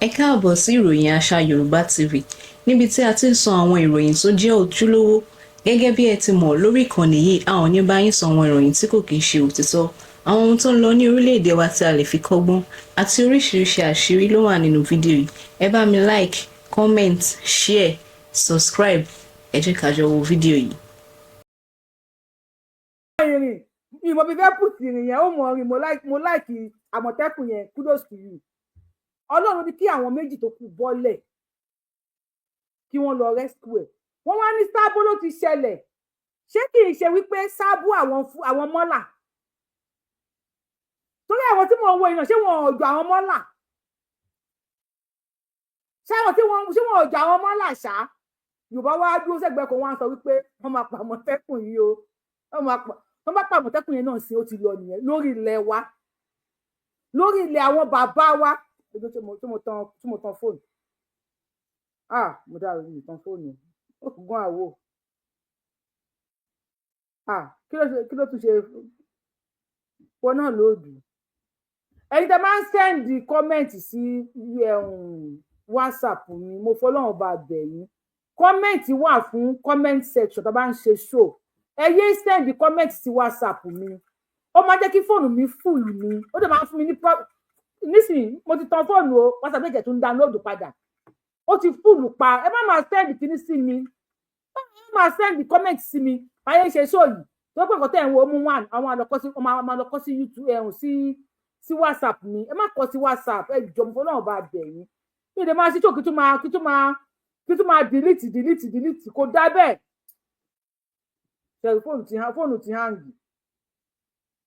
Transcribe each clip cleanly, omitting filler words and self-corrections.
Ẹ káàbọ̀ sí ìròyìn àṣà Yorùbá TV, níbi tí a ti ń sọ àwọn ìròyìn tó jẹ́ ojúlówó. Gẹ́gẹ́ bí ẹ ti mọ̀, lórí ìkànnì yìí, a ò ní bá yín sọ àwọn ìròyìn tí kò kìí ṣe òtítọ́, àwọn ohun tó ń lọ ní orílẹ̀-èdè wa tí a lè fi kọ́gbọ́n, àti oríṣiríṣi àṣírí ló wà nínú fídíò yìí. Ẹ bá mi like, comment, share, subscribe. Ẹ jẹ́ ká jọ wo fídíò yìí. Ìrìn ìmọ̀ bí fẹ́ put ìrìn yẹn, ó mọ̀ rìn. Mo like Àmọ̀tẹ́kùn yẹn. Kudos to you. Ọlọ́run ní kí àwọn méjì tó kù bọ́lẹ̀ kí wọ́n lọ rescue ẹ̀. Wọ́n wá ní Sábó ló ti ṣẹlẹ̀. Ṣé kì í ṣe wípé Sábó àwọn mọ́là? Torí àwọn tí mò ń wo ìyàn, ṣé wọn ò jọ àwọn mọ́là? Ṣé àwọn tí wọ́n, ṣé wọn ò jọ àwọn mọ́là ṣá? Yorùbá wá dúró sẹ́gbẹ̀ẹ́ kan, wọ́n á sọ wípé wọ́n máa pa Àmọ̀tẹ́kùn yìí o. Wọ́n máa pa, wọ́n bá pa Àmọ̀tẹ́kùn yẹn náà sí, ó ti lọ nìyẹn lórí ilẹ̀ wa, lórí ilẹ̀ àwọn bàbá wa. Tí mo tan fóònù, ah, mo dára mi tan fóònù gún àwò. Ah, kí ló ṣe? Kí ló tún ṣe wọn náà lóòdù? Ẹ̀yin tẹ́ máa ń send comment sí WhatsApp mi, mo fọlọ́run bá bẹ̀ yín. Comment wà fún comment section tó bá ń ṣe show. Ẹ yé send comment sí WhatsApp mi. Ó máa jẹ́ kí fóònù mi full ni, ó dẹ̀ máa ń fún mi ní. Nísìnyí mo ti tan fóònù o, WhatsApp méjì tó ń download padà, ó ti full pa. Ẹ má máa send kíní sí mi, ẹ má máa send comment sí mi. Báyé ṣe show yìí tó pé nǹkan tẹ̀ ń wo mú one, àwọn àlọ́kọ́ sí, ọmọ àlọ́kọ́ sí YouTube ẹ̀hún sí WhatsApp mi. Ẹ má kọ sí WhatsApp, ẹ jọ̀ọ́, mo fọlọ́run bá bẹ̀ yín. Kí lè máa ṣe tó kí tún máa delete, delete, delete, kò dá bẹ́ẹ̀. Ṣe fóònù ti hang.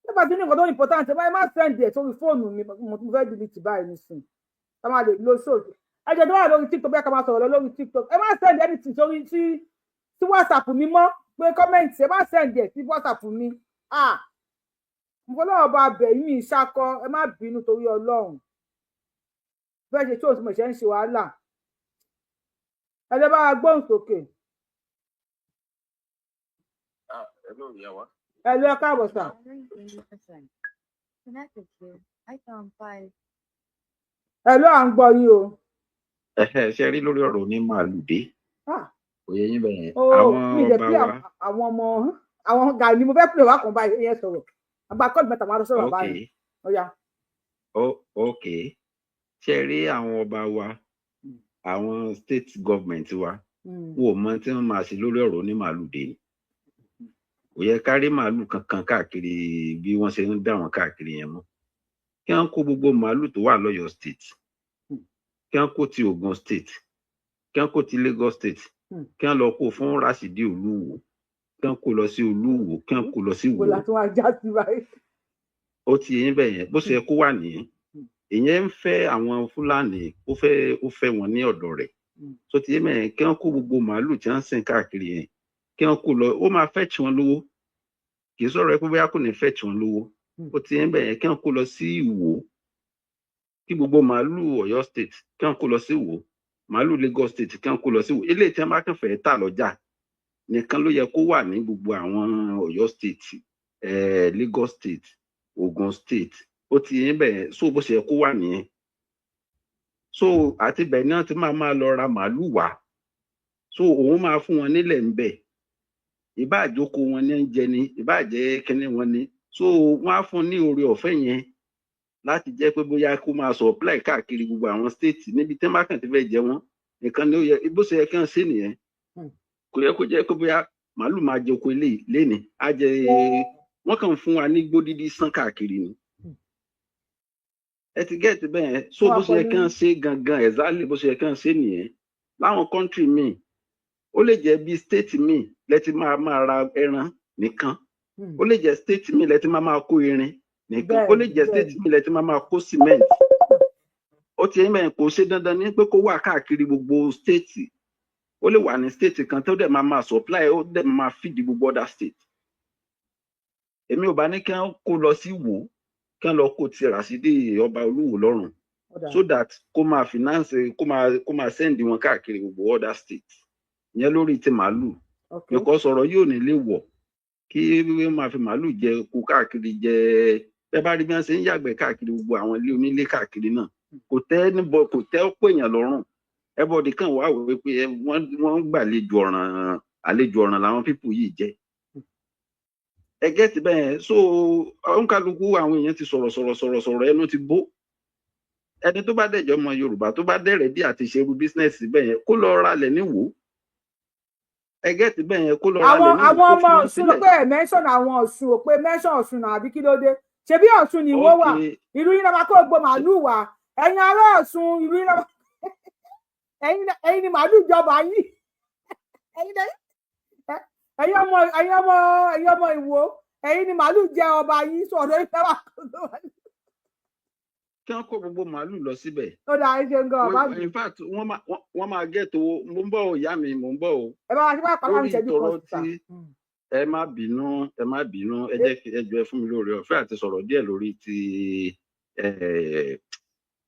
Nígbà tí ní nǹkan tó important, ẹ má send ẹ̀ sórí fóònù mi. Mo fẹ́ delete báyìí nísìn, ká máa lè lo show. Ẹ jẹ́ tó wà lórí TikTok, bí a ká máa sọ̀rọ̀ lọ lórí TikTok. Ẹ má send anything sórí sí WhatsApp mi mọ́ pé comment. Ẹ má send ẹ̀ sí WhatsApp mi. Ah, mo fọlọ́wọ́ bá bẹ̀ yín, mi ṣakọ, ẹ má bínú torí Ọlọ́run. Bẹ́ẹ̀ ṣe tí òsì mọ̀ ṣe ń ṣe wàhálà. Ẹ lè bá wa gbóhùn sókè. Ah, hello, ìyá wa. Ẹ lọ, ẹ káàbọ̀ sà. Connected to iPhone 5. Ẹ ló, à ń gbọ́ yín o. Ẹhẹ́, ṣe rí lórí ọ̀rọ̀ ní màálù dé. Ah, òye yín bẹ́ẹ̀ yẹn. Oh, àwọn mi jẹ́ ọba pé wa. Àwọn ọmọ àwọn Gani mo fẹ́ pè wá kàn báyìí. Yẹn sọ̀rọ̀ àgbà kọ́ọ̀dù mẹ́ta máa lọ sọ̀rọ̀ báyìí. Ó yá. Ok, ṣe rí àwọn ọba wa, àwọn state government wa, wọn ò mọ tí wọ́n máa ṣe lórí ọ̀rọ̀ ní màálù dé ni. Kò yẹ ká rí màálù kankan káàkiri bí wọ́n ṣe ń dá wọn káàkiri yẹn mọ́. Kí wọ́n kó gbogbo màálù tó wà lọ́yọ̀ọ́ State, kí wọ́n kó ti Ogun State, kí wọ́n kó ti Lagos State, kí wọ́n lọ kó fún Rashidi Olúwo, kí wọ́n kó lọ sí Olúwo, kí wọ́n kó lọ sí Bó Ìwó. la tún wá já sí báyìí? Ó ti yín bẹ́ẹ̀ yẹn, bó ṣe yẹ kó wà nìyẹn. Ìyẹn ń fẹ́ àwọn Fúlàní, ó fẹ́ wọn ní ọ̀dọ̀ rẹ̀. Tó ti yé mẹ́yẹn, kí wọ́n kó gbogbo màálù tí wọ́n ń sìn káàkiri yẹn, kí wọ́n kó lọ. Ó máa fẹ́ tí wọ́n lówó, kì í sọ̀rọ̀ ẹ pé bóyá kò ní fẹ́ tí wọ́n lówó. Ó ti yé bẹ́ẹ̀ yẹn, kí wọ́n kó lọ sí Ìwó, kí gbogbo màálù Ọ̀yọ́ State, kí wọ́n kó lọ sí Ìwó, màálù Lagos State, kí wọ́n kó lọ sí Ìwó. Eléyìí tí wọ́n bá kàn fẹ́ tà lọ́jà nìkan ló yẹ kó wà ní gbogbo àwọn Ọ̀yọ́ State, Lagos State, Ogun State. Ó ti yé bẹ́ẹ̀. So bó ṣe yẹ kó wà nìyẹn. So àti bẹ́ẹ̀ ni wọ́n ti máa máa lọ ra màálù wá. So òun máa fún wọn nílẹ̀ ń bẹ̀, ìbá àjókòó wọn ní ń jẹ ni, ìbá jẹ́ kínní wọn ni. So wọ́n á fún ní oore ọ̀fẹ́ yẹn láti jẹ́ pé bóyá kó máa supply káàkiri gbogbo àwọn state níbi tí wọ́n bá kàn ti fẹ́ jẹ wọ́n nìkan ni. Ó yẹ, bó ṣe yẹ kí wọ́n ṣe nìyẹn. Kò yẹ kó jẹ́ pé bóyá màálù máa jẹ oko eléyìí lénìí, á jẹ wọ́n kàn fún wa ní gbódídí sán káàkiri ni. Ẹ ti get bẹ́ẹ̀? So Wọ́n á bó ṣe yẹ pẹ̀lú kí wọ́n ṣe gangan, exactly bó ṣe yẹ kí wọ́n ṣe nìyẹn. Láwọn country míì, ó lè jẹ́ bí state míì lẹ ti máa máa ra ẹran nìkan. Ó lè jẹ́ state míì lẹ ti máa máa kó irin nìkan. Ó lè Bẹ́ẹ̀ni. jẹ́ state míì lẹ ti máa máa kó cement. Ó ti yẹn, kò ṣe dandan ní pé kó wà káàkiri gbogbo state. Ó lè wà ní state kan tó dẹ̀ máa máa supply, ó dẹ̀ máa feed gbogbo other state. Èmi ò bá ní kí wọ́n kó lọ sí Ìwó, kí wọ́n lọ kó ti Ràṣídì ọba Olúwo lọ́rùn, Ó dáa. so that kó máa finance, kó máa send wọn káàkiri gbogbo other state ìyẹn. Lórí ti màálù, because ọ̀rọ̀ yóò ní lè wọ̀ kí wọ́n máa fi màálù jẹ oko káàkiri jẹ. Bẹ́ẹ̀ bá rí bí wọ́n ṣe ń yàgbẹ́ káàkiri gbogbo àwọn ilé onílé káàkiri náà. Kò tẹ́ níbo, kò tẹ́ ọ̀pọ̀ èèyàn lọ́rùn. Everybody kàn wá wò pé wọ́n ń gbàlejò ọ̀ràn, àlejò ọ̀ràn làwọn people yìí jẹ́. Ẹ get bẹ́ẹ̀? So òǹkàlùkù àwọn èèyàn ti sọ̀rọ̀ sọ̀rọ̀ sọ̀rọ̀ sọ̀rọ̀, ẹnu ti bó. Ẹni tó bá dẹ̀jọ́ ọmọ Yorùbá tó bá dẹ̀rẹ̀ bí àti ṣerú business bẹ́ẹ̀ yẹn, kó lọ ralẹ̀ níwò. Ẹ get bẹ́ẹ̀ yẹn? Kó lọ Àwọn ralẹ̀ níwò, àwọn kó ọmọ fi wọ́n Ọ̀ṣun ló sílẹ̀. pé ẹ mention àwọn Ọ̀ṣun ò pé mention Ọ̀ṣun náà, àbí kí ló dé? Ṣebí Ọ̀ṣun ni ìwọ wà? Ìlú yín náà máa kó gbogbo màálù wá. Ẹ̀yin ará Ọ̀ṣun, ìlú yín náà ẹ̀yin ni màálù ìjọba yìí. Ẹ̀yin ọmọ Ìwó, ẹ̀yin ni màálù jẹ ọba yìí, sọ ọ̀dọ̀ yín náà máa kó gbogbo màálù. Kí wọ́n kó gbogbo màálù lọ síbẹ̀. Ó dáa, ẹ ṣeun gan, bàbá mi. In fact, wọ́n máa get owó. Mo ń bọ̀ o, ìyá mi, mo ń bọ̀ o. Ẹ bá wa ṣe bá pàmò Lórí ìṣẹ́jú kan tọrọ síta. tí ẹ má bínú, ẹ má bínú, ẹ jẹ́ kí ẹ jọ̀ọ́, ẹ fún mi lórí ọ̀fẹ́ àti sọ̀rọ̀ díẹ̀ lórí ti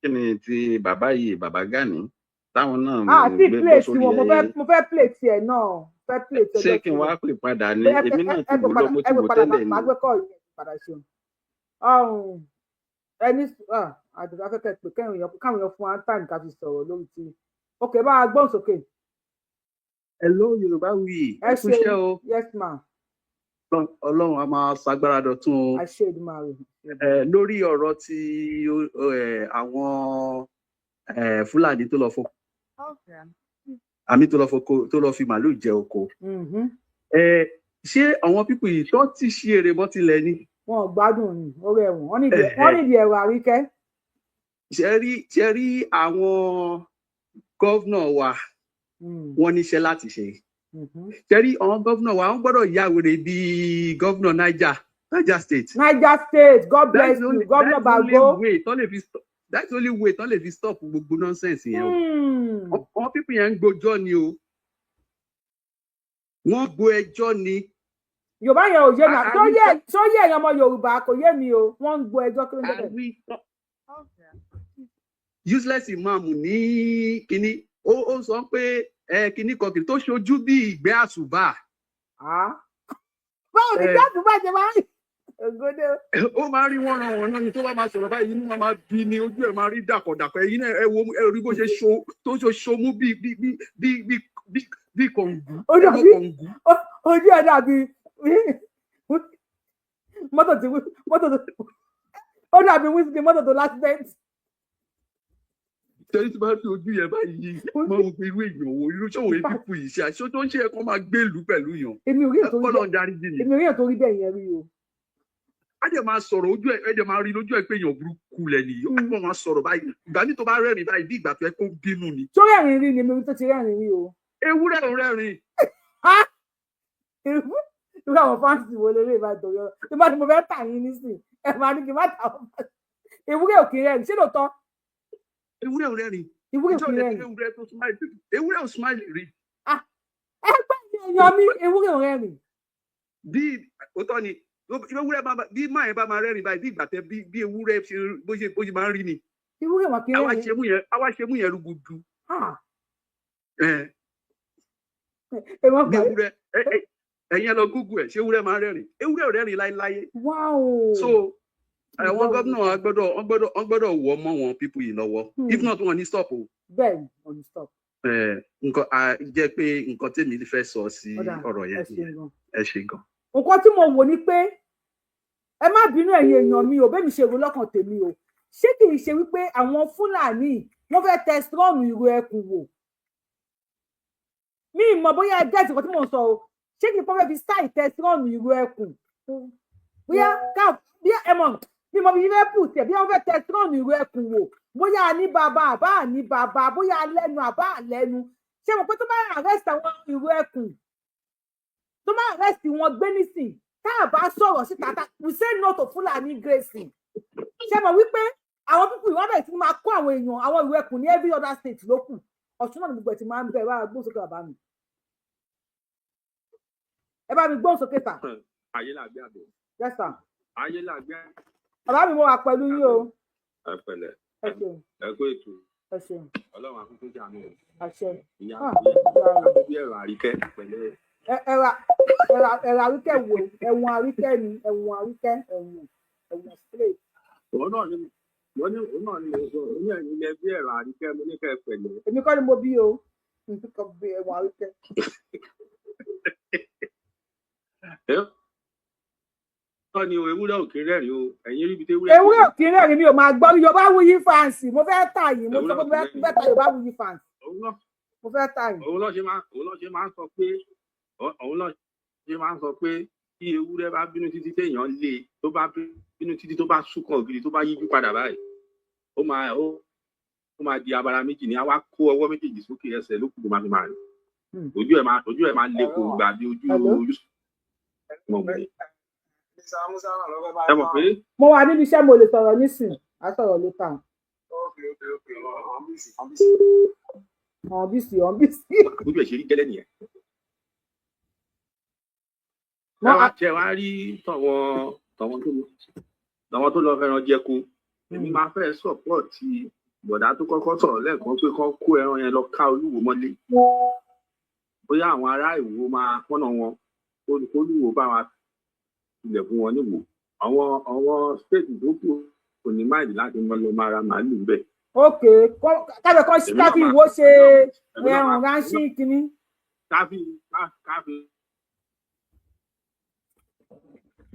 kí ni ti bàbá yìí, bàbá Gani, táwọn náà Àti gbé play bọ́ sórí tiwọn, mo fẹ́ play tiẹ̀ náà, fẹ́ play tiẹ̀. Ṣé kí n wá pè padà ni? Èmi náà ti wò lọ, mo ti Ẹ pè wò padà. tẹ́lẹ̀ ni. Màá gbé kọ́ yìí padà. Ṣeun. Ẹni àdùnnú afẹ́fẹ́ pé kẹ́rin èèyàn, káwọn èèyàn fún wa time ká fi sọ̀rọ̀ lórí ti. Ok, bá a gbóhùn sókè. Hello, Yorùbá wuyì. Ẹ Ẹ kú iṣẹ́ ṣeun. o. Yes ma. Ọlọ́run a máa ṣagbára dọ̀tun o. Àṣẹ Èdùmàrè. Ẹ lórí ọ̀rọ̀ tí àwọn Fúlàní tó lọ foko àmì tó lọ foko, tó lọ fi màálù jẹ oko. Ẹ ṣé àwọn people yìí tó ti ṣí èrè mọ́ tilẹ̀ ni? Wọn ò gbádùn ni, orí ẹ̀wọ̀n wọ́n nídìí ẹ̀rọ àríkẹ́. Ṣe rí àwọn governor wa, wọ́n níṣẹ́ láti ṣe. Ṣe rí àwọn governor wa, wọ́n gbọ́dọ̀ ya wèrè bíi governor Niger State. Niger State, God bless you, Governor That's the only Bago. way tán lè fi stop, that's the only way tán lè fi stop gbogbo nonsense yẹn o. Àwọn people yẹn ń gbójọ́ ni o, wọ́n gbọ́ ẹjọ́ ni. Yorùbá yẹn ò yé mi. Tó yé ẹ̀yin ọmọ Yorùbá? Kò yé mi o. Wọ́n ń gbọ́ ẹjọ́, kí ló ń jẹ́ bẹ́ẹ̀? Useless imam ní kínní, ó sọ pé ẹ kínní kan kìnní tó ṣojú bí ìgbẹ́ àsùbà. Báwo ni ìgbẹ́ àsùbà ṣe máa ń rí? Ògòdè. Ó máa ń rí wọ́n ran wọ̀n náà ni. Tó bá máa sọ̀rọ̀ báyìí, inú máa bí ni, ojú ẹ̀ máa rí dàkọ̀dàkọ̀. Ẹ̀yin náà ẹ wo, ẹ rí bó ṣe ṣo tó ṣe ṣomú bí bí bí bí bí bí bí kọ̀ǹgù. Ojú ojú ẹ̀ dàbí mọ́tò tí mọ́tò tó, ó dàbí wíṣíkì mọ́tò tó l'accident. Torí tí bá fi ojú yẹn báyìí, máa ń pe irú èèyàn wo, irú ṣòwò pípù yìí ṣe àṣọ tó ń ṣe ẹ̀kọ́ máa gbèlú pẹ̀lú yàn. Èmi ò rí ètò rí bẹ́ẹ̀. Èmi ò rí ètò rí bẹ́ẹ̀ yẹn rí o. Á dẹ̀ máa sọ̀rọ̀, ojú ẹ̀, ẹ̀ dẹ̀ máa rí lójú ẹ̀ pé èèyàn burúkú lẹ̀ nìyí. Ó máa máa sọ̀rọ̀ báyìí, ìgbà ní tó bá rẹ́rìn báyìí, bí ìgbà tó yẹ kó bínú ni. Tó rẹ́rìn rí ni? Èmi tó ti rẹ́rìn rí o. Ewúrẹ́ ò rẹ́rìn. Irú àwọn fans wo lè rí ìbá ìtòyọ tí bá ní mo fẹ́ tà yín nísìn, ẹ máa ní kí n má tà wọ́n. Ewúrẹ́ ò kì í rẹ́rìn, ṣé lóòótọ́? Ewúrẹ́ ò rẹ́rìn. Ewúrẹ́ ò kì í rẹ́rìn. Ewúrẹ́ tó smile, ewúrẹ́ ò smile rí. Ẹgbẹ́ èèyàn mi, ewúrẹ́ ò rẹ́rìn. Bí òótọ́ ni, ewúrẹ́ bá bí máa yẹn bá máa rẹ́rìn báyìí, bí ìgbà tẹ bí ewúrẹ́ ṣe bó ṣe máa ń rí ni. Ewúrẹ́ wà kí rẹ́rìn. Àwa ṣe mú yẹn rúgudu. Bí ewúrẹ́, ẹ̀yin ẹ lọ Google ẹ̀, ṣé ewúrẹ́ máa ń rẹ́rìn? Ewúrẹ́ ò rẹ́rìn láéláé. So àwọn gómìnà wọ́n gbọ́dọ̀ wọ́ mọ́ wọn people yìí lọ́wọ́. If not, wọn ní stop o. Bẹ́ẹ̀ni, wọn ní stop. Nǹkan jẹ́ pé nǹkan tèmi fẹ́ sọ sí ọ̀rọ̀ yẹn, ẹ ṣe gan. Nǹkan tí mo wò ni pé, ẹ má bínú, ẹ̀yin èèyàn mi ò, bẹ́ẹ̀ mi ṣe rò lọ́kàn tèmi o, ṣé kì í ṣe wípé àwọn Fúlàní wọ́n fẹ́ test run ìró ẹkùn wò? Mi ì mọ̀ bóyá ẹ get nǹkan tí mò ń sọ o. Ṣé kì í pọ́n fẹ́ fi style test run ìró ẹkùn? Bóyá ká bí ẹ mọ̀ bí mo fi fẹ́ pù tẹ̀, bí wọ́n fẹ́ test run ìró ẹkùn wò, bóyá a ní bàbá àbá ní bàbá, bóyá a lẹ́nu àbá lẹ́nu. Ṣé mo pé tó bá arrest àwọn ìró ẹkùn, tó bá arrest wọn gbé nísìn, tá a bá sọ̀rọ̀ síta, we say no to Fulani grazing, ṣé mo wípé àwọn people wọ́n bẹ̀rẹ̀ sí máa kó àwọn èèyàn, àwọn ìró ẹkùn ní every other state ló kù. Ọ̀ṣun náà ní gbogbo ẹ̀ ti máa ń bẹ̀. Ẹ bá gbóhùn sókè, bàbá mi, ẹ bá mi gbóhùn sókè, sà. Ayé làgbé àbẹ̀. Yes sir. Ayé làgbé. Bàbá mi, mo wà pẹ̀lú yín o. Ẹ pẹ̀lẹ́. Ẹ ṣeun. Ẹ kó ètò. Ẹ ṣeun. Ọlọ́run akúkú ṣàánú rẹ̀. Àṣẹ. Ìyá bí ẹ̀rọ àríkẹ́, pẹ̀lẹ́. Ẹ̀rọ àríkẹ́ wo? Ẹ̀wọ̀n àríkẹ́ ni, ẹ̀wọ̀n àríkẹ́, ẹ̀wọ̀n straight. Òun náà ni mo Mo ní òun náà ni mo sọ, òun náà ní ilẹ̀ bí ẹ̀rọ Àríkẹ́, mo ní kẹ́ ẹ pẹ̀lẹ́. Èmi kọ́ ni mo bí o, nǹkan bí ẹ̀wọ̀n Àríkẹ́. Ẹ ni o, ewúrẹ́ ò kí ń rẹ́rìn o, ẹ̀yin ríbi tí ewúrẹ́ ti Ewúrẹ́ ò kí ń rẹ́rìn, mi ò máa gbọ́ Yorùbá Wuyi fans, mo fẹ́ tà yín, mo sọ pé mo fẹ́ ta Yorùbá Wuyi fans, mo fẹ́ tà yín. Òun ló ṣe máa ń sọ pé, òun ló ṣe máa ń sọ pé tí ewúrẹ́ bá bínú títí téèyàn lé, tó bá bínú títí tó bá súnkàn gidi, tó bá yíjú padà báyìí, ó máa di abara méjì ní, á wá kó ọwọ́ méjèèjì sókè, ẹsẹ̀ ló kù tó máa fi máa rìn. Ojú ẹ̀ máa le kó gbà bí ojú ojú mọ̀ mọ̀. Ẹ mọ̀ pé. Mo wà níbi iṣẹ́, mo lè sọ̀rọ̀ nísìn, á sọ̀rọ̀ létà. Ọ̀n bísí. Ojú ẹ̀ ṣe rí gẹ́lẹ́ nìyẹn. Ṣé wàá rí tọ̀wọ́n tó lọ fẹ́ràn jẹko? Èmi máa fẹ́ sọ̀pọ̀tì bọ̀dá tó kọ́kọ́ sọ̀rọ̀ lẹ́ẹ̀kan pé kán kó ẹran yẹn lọ ká Olúwo mọ́lé. Bóyá àwọn ará Ìwó máa pọ́nà wọn, Olúwo bá wa tilẹ̀ fún wọn níwò. Àwọn stéètì tó kù kò ní máìlì láti mọ lọ máa ra màálù bẹ́ẹ̀. Ok, káfí kan káfí Ìwó ṣe ẹrùn ránṣẹ́ kínní. Káfí.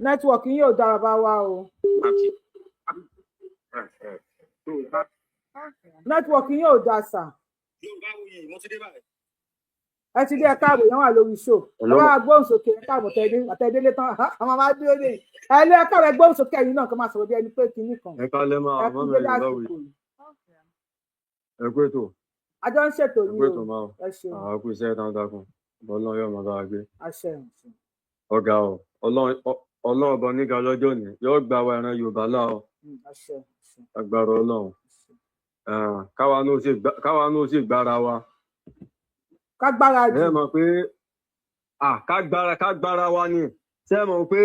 Nẹ́tíwọ̀kì yóò dára bá wa o. Nẹ́tíwọ̀kì yóò dá sà. Ẹ ti dé, ẹ káàbọ̀, yẹn wà lórí show. Ẹ bá wa gbóhùn sókè, ẹ káàbọ̀ tẹ̀lé àtẹ̀délé tán, àwọn máa dúró dé. Ẹ lé ẹ káàbọ̀, ẹ gbóhùn sókè ẹ̀yin náà kó máa sọ̀rọ̀ bí ẹni pé kinní kan. Ẹ kálẹ́ máa Ẹ mọ́ kú mi dédé lọ́wọ́ àsìkò yìí. Ẹ kú ètò. A jọ ń ṣètò Ẹ yìí kú ètò o. máa. Ẹ ṣeun. Àwọn kú iṣẹ́ takuntakun. Ọlọ́run yóò máa bá wa gbé. Àṣẹ. Ọ̀gá o, Ọlọ́run ọba oníga lọ́jọ́ òní yóò gba wa ẹran Yorùbá là o. Àṣẹ. Agbára Ọlọ́run. Káwa náà sì gbára wa. Ká gbára jù. Ẹ mọ̀ pé ká gbára wa ni. Ṣé ẹ mọ̀ pé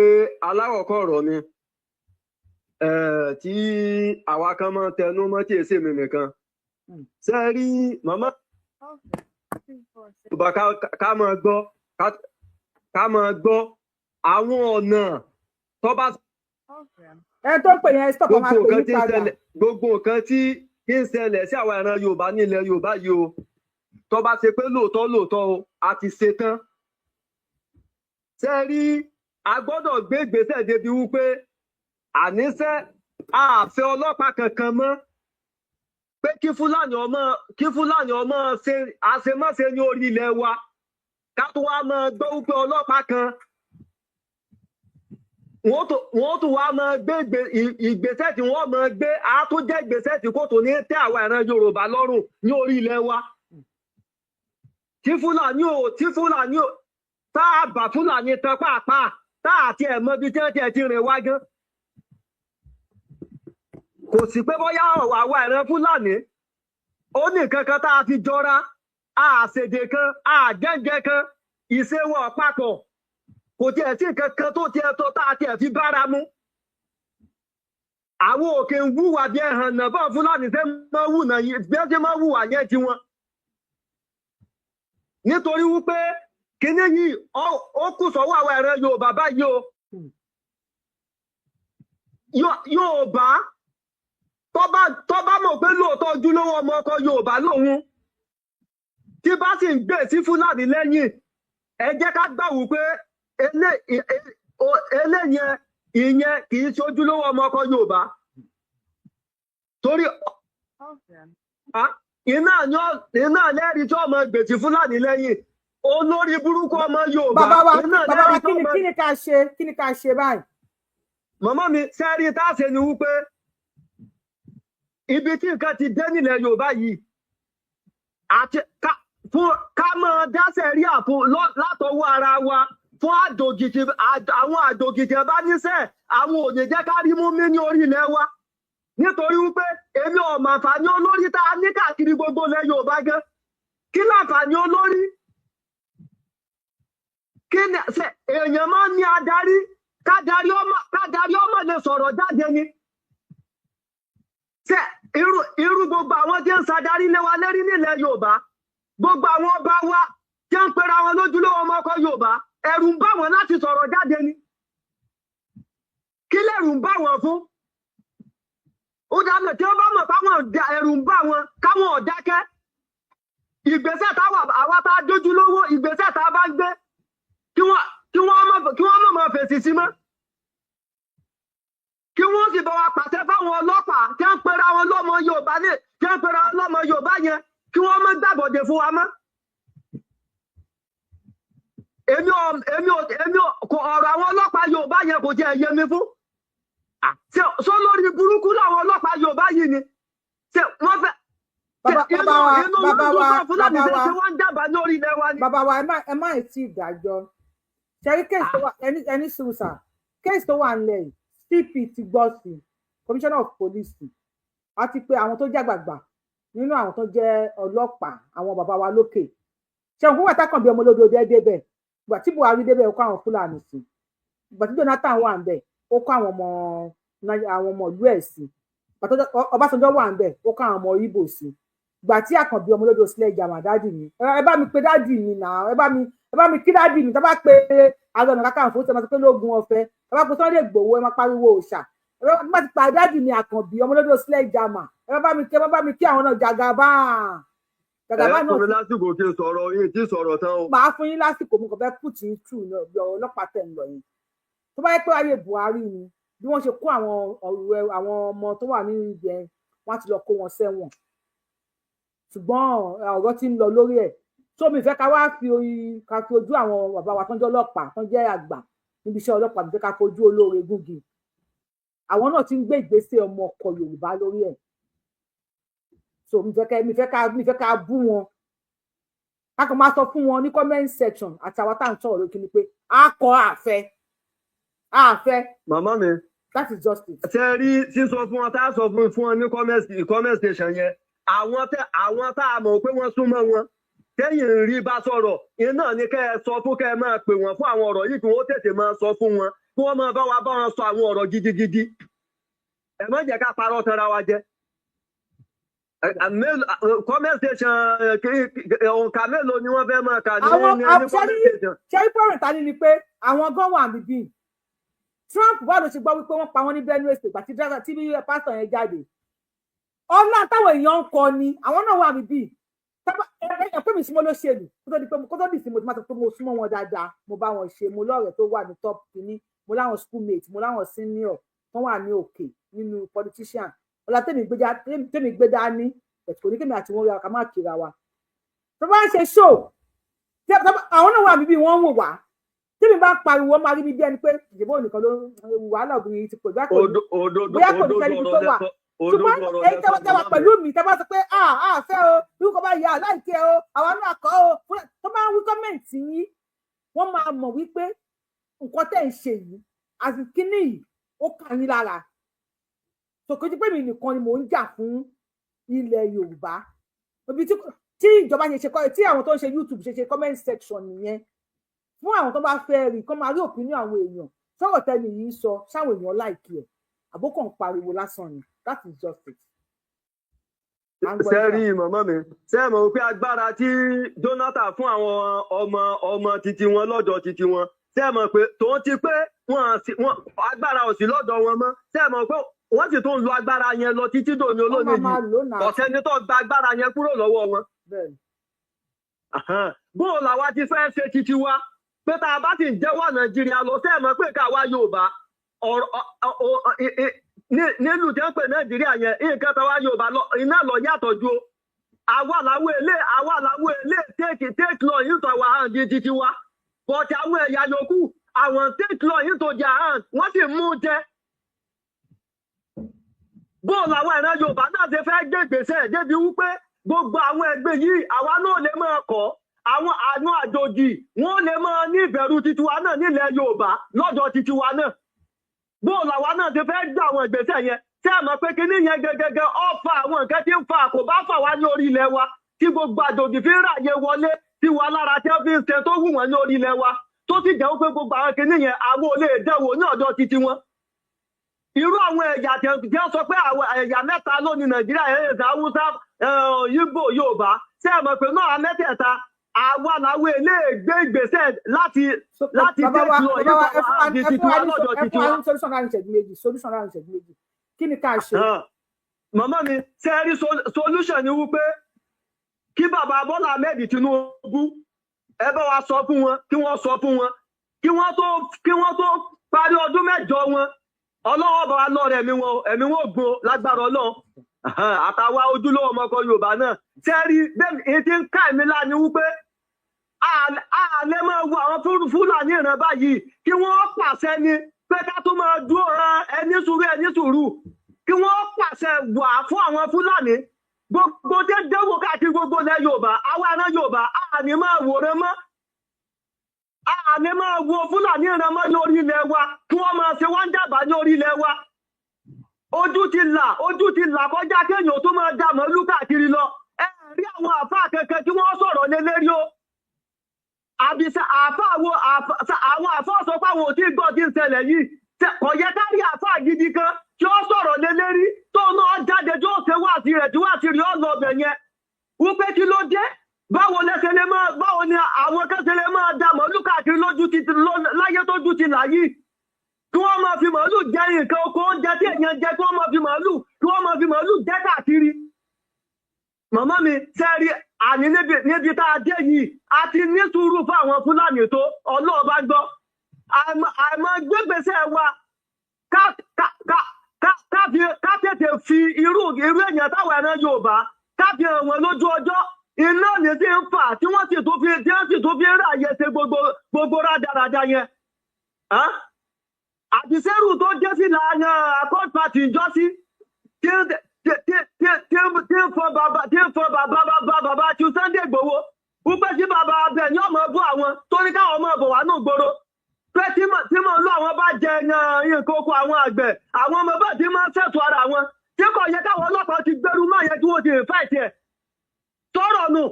alákọ̀ọ́kọ́ ọ̀rọ̀ ni tí àwa kan máa tẹnu mọ́ tí èsì mi nìkan. Ṣé ẹ rí màmá Yorùbá ká máa gbọ́, ká máa gbọ́ àwọn ọ̀nà tó bá. Ẹ tó ń pè yẹn stop, máa pè yín padà. Gbogbo nǹkan tí ń ṣẹlẹ̀ sí àwọn ẹran Yorùbá nílẹ̀ Yorùbá yìí o, tó bá ṣe pé lóòótọ́ lóòótọ́ o, a ti ṣe tán. Ṣé rí, a gbọ́dọ̀ gbé ìgbésẹ̀ débi wípé àníṣe a fẹ́ ọlọ́pàá kankan mọ́, pé kí Fúlàní ọmọ ṣe àṣemáṣe ní orí ilẹ̀ wa, ká tó wá máa gbọ́ wípé ọlọ́pàá kan wọ́n tún wá máa gbé ìgbésẹ̀ tí wọ́n máa gbé, á tún jẹ́ ìgbésẹ̀ tí kò tó ní tẹ́ àwọn ìran Yorùbá lọ́rùn ní orí ilẹ̀ wa. Tí Fúlàní ò tá a bá Fúlàní tán pàápàá, tá a tiẹ̀ mọ ibi tí wọ́n tiẹ̀ ti rìn wá gan. Kò sí pé bóyá àwa ìran Fúlàní ó ní nǹkan kan tá a fi jọra, a ṣèdè kan, a jẹ́ǹjẹ́ kan, ìṣèwọ̀ papọ̀, kò tiẹ̀ sí nǹkan kan tó tiẹ̀ tó tá a tiẹ̀ fi bára mu. Àwọn òkè ń wúwà bí ẹhàn náà bá Fúlàní ṣe máa wù náà bí wọ́n ṣe máa wùwà yẹn tiwọn. Nítorí wípé kíní yìí ó kù sọ́wọ́ àwọn ìran Yorùbá báyìí o. Yorùbá tó bá mọ̀ pé lóòótọ́ ojúlówó ọmọ ọkọ Yorùbá lòun, tí bá sì ń gbé sí Fúlàní lẹ́yìn, ẹ jẹ́ ká gbà wípé eléyẹn ìyẹn kì í ṣe ojúlówó ọmọ ọkọ Yorùbá. Torí iná lẹ́rìí tí ọmọ gbèsè Fúlàní lẹ́yìn, olórí burúkú ọmọ Yorùbá. Bàbá wa, kí ni ká ṣe, kí ni ká ṣe báyìí? Màmá mi, sẹ́rí tá a ṣe ni wípé ibi tí nǹkan ti dé nílẹ̀ Yorùbá yìí, àti ká máa dáṣẹ̀ rí àpò látọwọ́ ara wa fún àjòjì, àwọn àjòjì tí ẹ bá níṣẹ́, àwọn ò ní jẹ́ ká rí mú mi ní orí ilẹ̀ wa. Nítorí wípé èmi ò mọ̀ àǹfààní olórí tá a ní káàkiri gbogbo ilẹ̀ Yorùbá gan. Kí láǹfààní olórí? Kí ni ṣe èèyàn máa ń ní adarí? Kádarí ọmọ lè sọ̀rọ̀ jáde ni. Ṣé irú gbogbo àwọn tí ń ṣadarí lé wa lérí nílẹ̀ Yorùbá, gbogbo àwọn ọba wa tí ń pera wọn lójúlówó ọmọ ọkọ Yorùbá, ẹ̀rù ń bà wọ́n láti sọ̀rọ̀ jáde ni. Kí lẹ̀rù ń bà wọ́n fún? Ó dáná tí wọ́n bá mọ̀ páwọn ẹ̀rù ń bà wọn, káwọn ò dákẹ́. Ìgbésẹ̀ táwa àwa tá a dójú lówó, ìgbésẹ̀ tá a bá ń gbé, kí wọ́n má máa fèsì sí mọ́, kí wọ́n sì bá wa pàṣẹ fáwọn ọlọ́pàá tí wọ́n ń pera wọn lọ́mọ Yorùbá ní, tí wọ́n ń pera wọn lọ́mọ Yorùbá yẹn, kí wọ́n má gbàbọ̀dè fún wa mọ́. Èmi ò kò ọ̀rọ̀ àwọn ọlọ́pàá Yorùbá yẹn kò tiẹ̀ yé mi fún. Ṣé lórí burúkú làwọn ọlọ́pàá Yorùbá yìí ni? Ṣé wọ́n fẹ́ Bàbá inú bàbá wa inú wọn bàbá dùn wa fún Fúlàní bàbá ṣe wa ṣe wọ́n ń jàǹbá lórí ilẹ̀ wa ni. Bàbá wa, ẹ má ì tí ì dájọ́. Ṣẹ́rí case tó wà, ẹni sùúrù sà. Case tó wà nílẹ̀ yìí, CP ti gbọ́ sí, Commissioner of Police, àti pé àwọn tó jẹ́ àgbààgbà nínú àwọn tó jẹ́ ọlọ́pàá, àwọn bàbá wa lókè ṣẹ̀wọ̀n fún wàtá bí ọmọ olódò débẹ̀. Ìgbà tí Buhari débẹ̀, ó kó àwọn Fúlàní sí. Ìgbà tí Jonathan wà ń bẹ̀, ó kó àwọn ọmọ ìlú ẹ̀ sí. Ìgbà tó Ọbásanjọ́ wà ń bẹ̀, ó kó àwọn ọmọ Ìgbò sí. Ìgbà tí Àkànbí ọmọ olódò sílẹ̀ ìjàmà, daddy mi, ẹ bá mi pe daddy mi náà, ẹ bá mi kí daddy mi. Tá bá pe Ààrẹ Ọ̀nà Kakanfò, tí ẹ máa sọ pé lógun ọ̀fẹ́. Ẹ bá pe Sunday Igboho, ẹ máa pariwo òòṣà. Ẹ bá ti pa daddy mi, Àkànbí ọmọ olódò sílẹ̀ ìjàmà, ẹ bá mi kí àwọn náà, Jagaban. Ẹ Jagaban fún mi náà. lásìkò kí n sọ̀rọ̀ yìí, tí sọ̀rọ̀ tán o. Màá fún yín lásìkò. Mo kàn fẹ́ put yín through ní ọ̀rọ̀ ọlọ́pàá tẹ̀ ń lọ yẹn. Tó bá yẹ pé ayé Buhari ni, bí wọ́n ṣe kó àwọn ọ̀rẹ́ àwọn ọmọ tó wà nínú ibẹ̀, wọ́n á ti lọ kó wọn sẹ́wọ̀n. Ṣùgbọ́n ọ̀rọ̀ tí ń lọ lórí ẹ̀ tó mi fẹ́ ká wá fi orí ká fi ojú àwọn bàbá wa tó ń jẹ́ ọlọ́pàá, tó ń jẹ́ àgbà níbi iṣẹ́ ọlọ́pàá, mi fẹ́ ká fojú olóore gúngi. Àwọn náà ti ń gbé ìgbésẹ̀ ọmọ ọkọ Yorùbá lórí ẹ̀, so mi fẹ́ ká bú wọn. A kàn máa sọ fún wọn ní comment section àti àwa tá à ń sọ̀rọ̀ lókè ni pé a kọ àfẹ́ àfẹ́. Màmá mi. That is just it. Ṣe rí sísọ fún wọn tá a sọ fún wọn ní comment station yẹn, àwọn tá a mọ̀ pé wọ́n súnmọ́ wọn tẹ́yìn ń rí bá sọ̀rọ̀ iná ni kẹ́ ẹ sọ fún, kẹ́ ẹ máa pè wọ́n fún àwọn ọ̀rọ̀ yìí, kí wọ́n tètè máa sọ fún wọn, kí wọ́n máa bá wa bá wọn sọ àwọn ọ̀rọ̀ gidigidi. Ẹ má jẹ́ ká parọ́ tanra wa jẹ. Comment station, òǹkà mélòó ni wọ́n fẹ́ máa kà ní Àwọn ní comment station? Ṣẹ́rí pọ̀rọ̀ ta ni ni pé àwọn gan wà níbí. Trump wà ló ṣe gbọ́ wípé wọ́n pa wọ́n ní Benue State àti tí pásítọ̀ yẹn jáde. Ọlá táwọn èèyàn ń kọ ni àwọn náà wà níbí. Ẹ pé mi súnmọ́ lóṣèlú kó tó di pé kó tó dì sí, mo ti máa sọ pé mo súnmọ́ wọn dáadáa, mo bá wọn ṣe, mo lọ́rẹ̀ẹ́ tó wà ní top kìíní, mo láwọn schoolmate, mo láwọn senior tó wà ní òkè nínú politician. Ọlá tèmi gbé dání ẹ̀tọ́ kò ní kémi àti wọn rí ká má kíra wa. Tó bá ń ṣe show, àwọn náà wà níbí, wọ́n ń wò wá. Tèmi bá ń pariwo, máa rí mi bí ẹni pé ìdìbò nìkan ló wàhálà obìnrin ti pọ̀, bóyá kò ní fẹ́ níbi tó wà. Ṣùgbọ́n èyí tẹ́wọ́ tẹ́wọ́ pẹ̀lú mi, tẹ́ bá sọ pé a a fẹ́ o, irú kọ́ bá yà láìkẹ́ o, àwa náà kọ́ o, tó máa ń wí comment yín, wọ́n máa mọ̀ wípé nǹkan tẹ́ ń ṣe yìí àti kíní yìí, ó kà yín lára. Tòkòtì pé mi nìkan ni mò ń jà fún ilẹ̀ Yorùbá. Ibi tí ìjọba ṣe ṣe tí àwọn tó ń ṣe YouTube ṣe ṣe comment section nìyẹn, fún àwọn tó bá fẹ́ rí kó máa rí opinion àwọn èèyàn. Sọ̀rọ̀ tẹ́ni yìí ń sọ, sáwọn èèyàn like ẹ̀, àbókàn ń pariwo lásán ni. That is just it. Ṣe rí, màmá mi, ṣe mọ̀ pé agbára tí Jonathan fún àwọn ọmọ ọmọ titi wọn lọ́dọ̀ titi wọn, ṣe mọ̀ pé tòun ti pé wọn agbára ò sí lọ́dọ̀ wọn mọ́? Ṣe mọ̀ pé wọ́n sì tún ń lo agbára yẹn lọ títí dòní olónìí yìí? Ọ̀sẹ́ni tó gba agbára yẹn kúrò lọ́wọ́ wọn. Bóun làwa ti fẹ́ ṣe titi wa pé tá a bá sì ń jẹ́wọ́ Nàìjíríà lọ, ṣe mọ̀ pé káwa Yorùbá nílùú tí wọ́n pè Nàìjíríà yẹn, nǹkan táwa Yorùbá iná lọ yàtọ̀ ju àwa làwọn èlé, àwa làwọn èlé take law into our hand di titi wa, but àwọn ẹ̀yà yòókù, àwọn take law into their hand, wọ́n sì mú jẹ. Bóun làwọn ìran Yorùbá náà ṣe fẹ́ gbé ìgbésẹ̀ débi wípé gbogbo àwọn ẹgbẹ́ yìí, àwa náà lè máa kọ́ àwọn àjòjì, wọ́n lè máa ní ìbẹ̀rù titiwa náà nílẹ̀ Yorùbá lọ́dọ̀ titiwa náà? Bóun làwa náà ti fẹ́ gbé àwọn ìgbésẹ̀ yẹn? Tí a mọ̀ pé kinní yẹn gẹ́gẹ́gẹ́ ó fa àwọn nǹkan tí ń fa àkóbá fà wá ní orí ilẹ̀ wa, tí gbogbo àjòjì fi ń ráàyè wọlé tí wa lára, tí wọ́n fi ń ṣe tó wù wọ́n ní orí ilẹ̀ wa, tó sì jẹ́ wípé gbogbo àwọn kinní yẹn, àwọn ò lè dánwò ní ọ̀dọ̀ titi wọn? Irú àwọn ẹ̀yà tí wọ́n sọ pé àwọn ẹ̀yà mẹ́ta ló ní Nàìjíríà, ẹ̀yà Haúsá, Ìgbò, Yorùbá, ṣé ẹ mọ̀ pé náà mẹ́tẹ̀ẹ̀ta, àwa làwọn eléègbé ìgbésẹ̀ láti Bàbá wa, take law bàbá wa, yìí ẹ fún wa di ẹ titi fún wa wa ní lọ́dọ̀ ẹ titi fún wa wa. ní solution láàrin ìṣẹ́jú 2, solution láàrin ìṣẹ́jú 2. Kí ni ká ṣe? Màmá mi, ṣe rí solution ni wípé kí bàbá Bọ́lá Ahmed Tinubu, ẹ bá wa sọ fún wọn, kí wọ́n sọ fún wọn kí wọ́n tó parí ọdún 8 wọn. Ọlọ́wọ́ bá wa lọ́rẹ̀ ẹ̀mí wọn, ẹ̀mí wọn ò gbó lágbára Ọlọ́run, àtàwa ojúlówó ọmọkọ Yorùbá náà. Ṣe rí bẹ́ẹ̀, èyí tí ń ká ẹ̀mí lá ni wípé a lè máa wo àwọn Fúlàní ìran báyìí kí wọ́n pàṣẹ ni pé ká tó máa dúró ran ẹni sùúrù, ẹni sùúrù, kí wọ́n pàṣẹ wà fún àwọn Fúlàní gbogbo dédéwò káàkiri gbogbo ilẹ̀ Yorùbá. Àwa ará Yorùbá, a ní máa wòran mọ́, a ní máa wo Fúlàní ìran mọ́ ní orí ilẹ̀ wa, kí wọ́n máa ṣe wọ́n ń jàbá ní orí ilẹ̀ wa. Ojú ti là, ojú ti là kọjá kéèyàn tó máa dà mọ́lú káàkiri lọ. Ẹ rí àwọn àfáà kankan tí wọ́n sọ̀rọ̀ lé lérí o? Àbí àáfàá wo? Àwọn àfáà sọ pé àwọn ò tí ì gbọ́ tí ń ṣẹlẹ̀ yìí. Kò yẹ ká rí àáfàá gidi kan tí ó sọ̀rọ̀ lé lérí, tó náà jáde, tí ó ṣe wáàsí rẹ̀, tí wáàsí rẹ̀ ó lọ ọbẹ̀ yẹn wípé kí ló dé, báwo lẹsẹ̀ lè máa, báwo ni àwọn kẹsẹ̀ lè máa da màálù káàkiri lójú ti láyé tójú ti là yìí, kí wọ́n máa fi màálù jẹ nǹkan oko, oúnjẹ tí èèyàn jẹ, kí wọ́n máa fi màálù jẹ káàkiri. Màmá mi, sẹ́ẹ̀rí, àní níbi tá a dé yìí, a ti ní sùúrù fún àwọn Fúlàní tó ọlọ́ọ̀bá gbọ́. Àìmọ̀ gbégbèsè wa ká tètè fi irú èèyàn táwọn ẹran Yorùbá ká fi hàn wọ́n lójú ọjọ́ iná ní tí ń fà tí wọ́n sì tún fi ń ráàyè ṣe gbogbo rádaràda yẹn. Àtisẹ́rù tó dé sí làyàn Accord Party ìjọsí tí ń fọ bàbá bàbá tí Sunday Igboho wípé tí bàbá abẹ ní ọmọ bú àwọn tó ní káwọn ọmọ bọ̀ wá nù gbòòrò, pé tí màálù àwọn bá jẹ nǹkan oko àwọn àgbẹ̀, àwọn ọmọ bá ti máa ń ṣètò ara wọn, tí kò yẹ káwọn ọlọ́pàá ti gbẹrú máa yẹ kí wọ́n ti fight ẹ̀ tọrọ nù.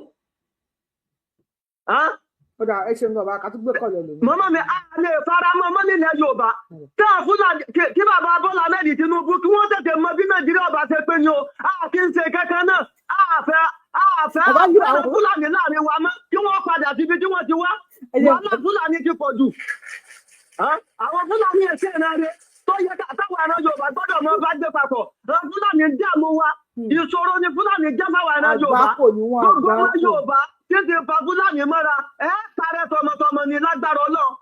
Ó dà, ẹ ṣeun bàbá, ká tún gbé kọ̀lọ̀ lòmí. Mọ́mọ́ mi, a lè fara mọ́ mọ́ nílẹ̀ Yorùbá tá a Fúlàní, kí bàbá Bọ́lá Ahmed Tinubu kí wọ́n tètè mọ bí Nàìjíríà ọba ṣe pé ni o. A kì í ṣe kankan náà, a fẹ́ Bàbá yìí Fúlàní láàrin wa mọ́, kí wọ́n padà síbi tí wọ́n ti wá. Wàhálà Fúlàní ti pọ̀ jù. Àwọn Fúlàní ẹ̀ṣẹ̀ ìran rẹ̀ tó yẹ táwọn ẹran Yorùbá gbọ́dọ̀ mọ bá gbé papọ̀. Àwọn Fúlàní ń dààmú wa, ìṣòro ni Fúlàní jẹ́ fáwọn ẹran Yorùbá. Àgbákò ni wọ́n. Gbogbo ọmọ Àgbákò. Yorùbá títí fa Fúlàní mọ́ra, ẹ parẹ́ tọmọtọmọ ni lágbára Ọlọ́run,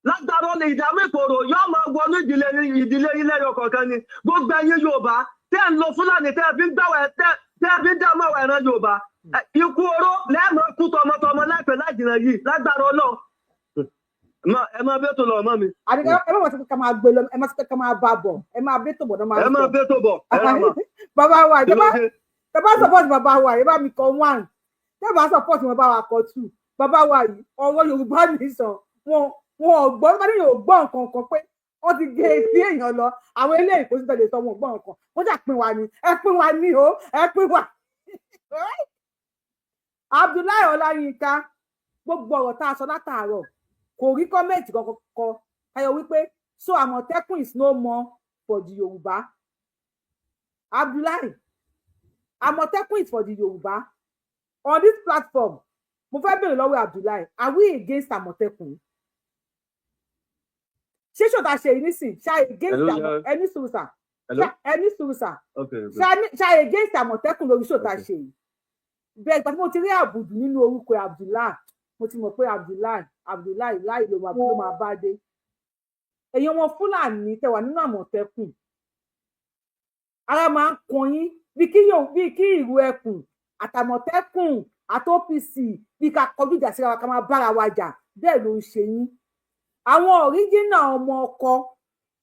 lágbára Ọlọ́run. Ìdààmú ìfòrò yóò máa wọnú ìdílé ilé ẹyọ kọ̀ọ̀kan ni. Gbogbo ẹ̀yin Yorùbá tẹ́ ń lo Fúlàní, tẹ́ fi ń gbàwẹ̀, tẹ́ fi ń dààmú àwọn ẹran Yorùbá, ikú oró lẹ́ẹ̀mọ́ kú tọmọtọmọ láìpẹ́ láìjìnà yìí lágbára Ọlọ́run. Ẹ máa bẹ́ẹ̀ tó lọ, ọmọ mi. Àdìgá, ẹ má wọ́n ti pé ká máa gbé lọ, ẹ má ti pé ká máa bá bọ̀, ẹ máa bẹ́ tó bọ̀ náà máa Ẹ máa sọ. bẹ́ẹ̀ tó bọ̀, ẹ rà mà. Bàbá wa, Kí ló ìjọba dé? Tẹ bá support bàbá wa, ẹ bá mi kọ one. Tẹ bá support wọn, bá wa kọ two. Bàbá wa yìí, ọ̀rọ̀ Yorùbá nation wọn ò gbọ́. Bá ní yóò gbọ́ nǹkan kan pé wọ́n ti gé etí èèyàn lọ. Àwọn eléyìí kò sí tẹ̀lé sọ, wọn ò gbọ́ nǹkan. Wọ́n jà pín wa ni, ẹ pín wa ní o, ẹ pín wa. Abdullahi Ọláyínká, gbogbo ọ̀rọ̀ tá a sọ látàárọ̀, kò rí comment kankan kọ ayọ̀ wípé so Àmọ̀tẹ́kùn is no more for the Yorùbá. Abdullahi, Àmọ̀tẹ́kùn is for the Yorùbá on this platform. Mo fẹ́ bèrè lọ́wọ́ Abdullahi, are we against Àmọ̀tẹ́kùn? Ṣé ṣòtà ṣe yìí nísìn ṣá against Hello, Àmọ̀ yeah. ẹni sùúrù sà. Hello? Ẹni sùúrù sà. Okay. Ṣá against Àmọ̀tẹ́kùn lórí ṣòtà Okay. ṣe yìí? Bẹ́ẹ̀, ìgbà tí mo ti rí àbùdù nínú orúkọ Abdullahi, mo ti mọ̀ pé Abdullahi, Abdullahi láì ló máa bá dé. Èèyàn wọn Fúlàní tẹ wà nínú Àmọ̀tẹ́kùn, ara máa ń kan yín bí kí ìrù ẹkùn àtàmọ̀tẹ́kùn àti OPC bí ká kọjú ìjà síra wa, ká máa bára wa jà. Bẹ́ẹ̀ ló ń ṣe yín. Àwọn ọ̀ríjínà ọmọ ọkọ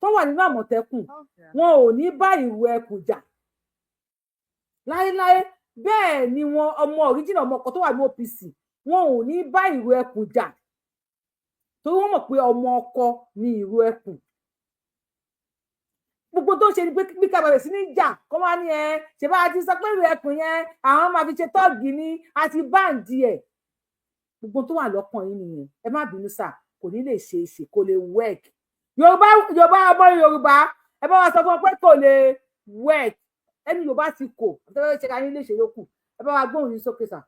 tó wà nínú Àmọ̀tẹ́kùn, wọn ò ní bá ìrù ẹkùn jà láéláé. Bẹ́ẹ̀ ni wọn ọmọ ọ̀ríjìnà ọmọ ọkọ tó wà ní OPC, wọn ò ní bá ìrù ẹkùn jà, torí wọ́n mọ̀ pé ọmọ ọkọ ni ìrù ẹkùn. Gbogbo tó ń ṣe ni pé bí ká bẹ̀rẹ̀ sí ní jà, kó máa ní ẹ ṣe bá a ti sọ pé ìrù ẹkùn yẹn, àwọn máa fi ṣe tọ́ọ̀gì ni àti báǹdì ẹ̀. Gbogbo tó wà lọ́kàn yín nìyẹn. Ẹ má bínú sà, kò ní lè ṣe é ṣe, kò lè work. Yorùbá, Yorùbá, ọmọ Yorùbá, ẹ bá wa sọ fún ọ pé kò lè work. Ẹni Yorùbá ti kò àtẹ́wẹ́ ṣe ká yín lè ṣe lókù. Ẹ bá wa gbóhùn yín sókè sà.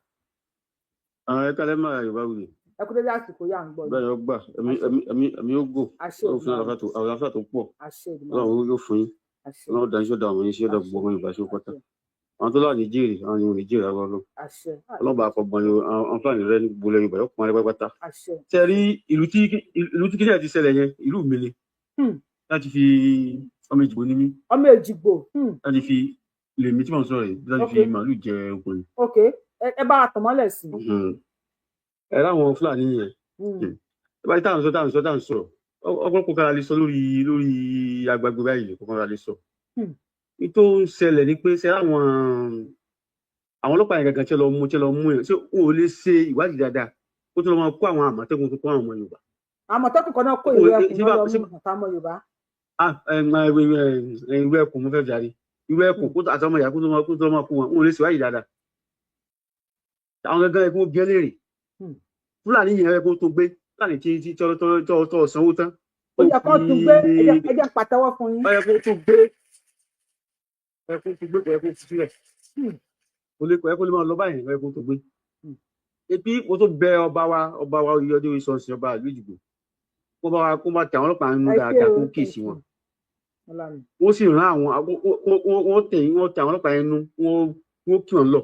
Àwọn ẹ̀ka lẹ́mọ̀ Yorùbá wuyì. Ẹ kú dédé àsìkò yà ń gbọ́ yín. Bẹ́ẹ̀ ni ó gbà, ẹ̀mí ó gò. Àṣẹ Ó fún Èdùmàrè. àlàáfíà tó pọ̀. Àṣẹ Èdùmàrè. Ọlọ́run yóò fún yín. Àṣẹ. Ọlọ́run dá iṣẹ́ dá àwọn iṣẹ́ dá gbogbo ọmọ Yorùbá ṣe pátá. Àwọn tó láàrin jèrè, àwọn ni wọn ò ní jèrè àwọn Ọlọ́run. Àṣẹ. Ọlọ́run bá fọgbọ́n àwọn Fúlàní rẹ ní gbogbo ilẹ̀ Yorùbá yóò pọn rẹ pátápátá. Àṣẹ. Ṣe rí ìlú tí kíkẹ́ ti ṣẹlẹ̀ yẹn, ìlú mi ni. Láti fi ọmọ Èjìgbò ní mí. Ọmọ Èjìgbò. Láti fi lèmi tí mò ń sọ̀rọ̀ yìí, láti fi màálù jẹ oko ni. Ok, ẹ bá wa tàn mọ́lẹ̀ sí i. Ẹ láwọn Fúlàní yẹn. Ẹ bá táwọn sọ táwọn sọ táwọn sọ̀rọ̀, ọ̀pọ̀lọpọ̀ kan la lè sọ lórí agbègbè báyìí, kọ̀ọ̀kan la lè sọ. Ní tó ń ṣẹlẹ̀ ni pé ṣe àwọn ọlọ́pàá yẹn gangan tí lọ mú yẹn, ṣé wọn ò lè ṣe ìwádìí dáadáa kó tó lọ máa kó àwọn Àmọ̀tẹ́kùn tó kó àwọn ọmọ Yorùbá? Àmọ̀tẹ́kùn kan náà kó ìwé ẹkùn náà lọ mú àtàwọn ọmọ Yorùbá. Ah, ìwé ẹkùn mo fẹ́ jàre, ìwé ẹkùn kó àti ọmọ ìyá kó tó máa kó wọn, wọn ò lè ṣèwádìí dáadáa. Àwọn gangan yẹ kó bí ẹ léèrè. Fúlàní yẹn yẹ kó tó gbé Fúlàní tí tọ́ sanwó tán. Ó yẹ kó tún gbé. Ẹ jẹ́ pàtẹ́wọ́ fún yín. Ó yẹ kó tún gbé, ó yẹ kó tún gbé, kò yẹ kó fi sílẹ̀, kò yẹ kó lè máa lọ báyìí, ó yẹ kó tún gbé. Ebi mo tó bẹ ọba wa Oyèyọdé Oyèsànsìn, ọba ìlú Ìjìgbò, kó bá wa kó bá tẹ àwọn ọlọ́pàá nínú Ẹ ṣé dáadáa, o, kó kíyèsí wọn. Ọlámi. Wọ́n sì rán àwọn wọ́n tẹ àwọn ọlọ́pàá yẹn nú, wọ́n kí wọn lọ.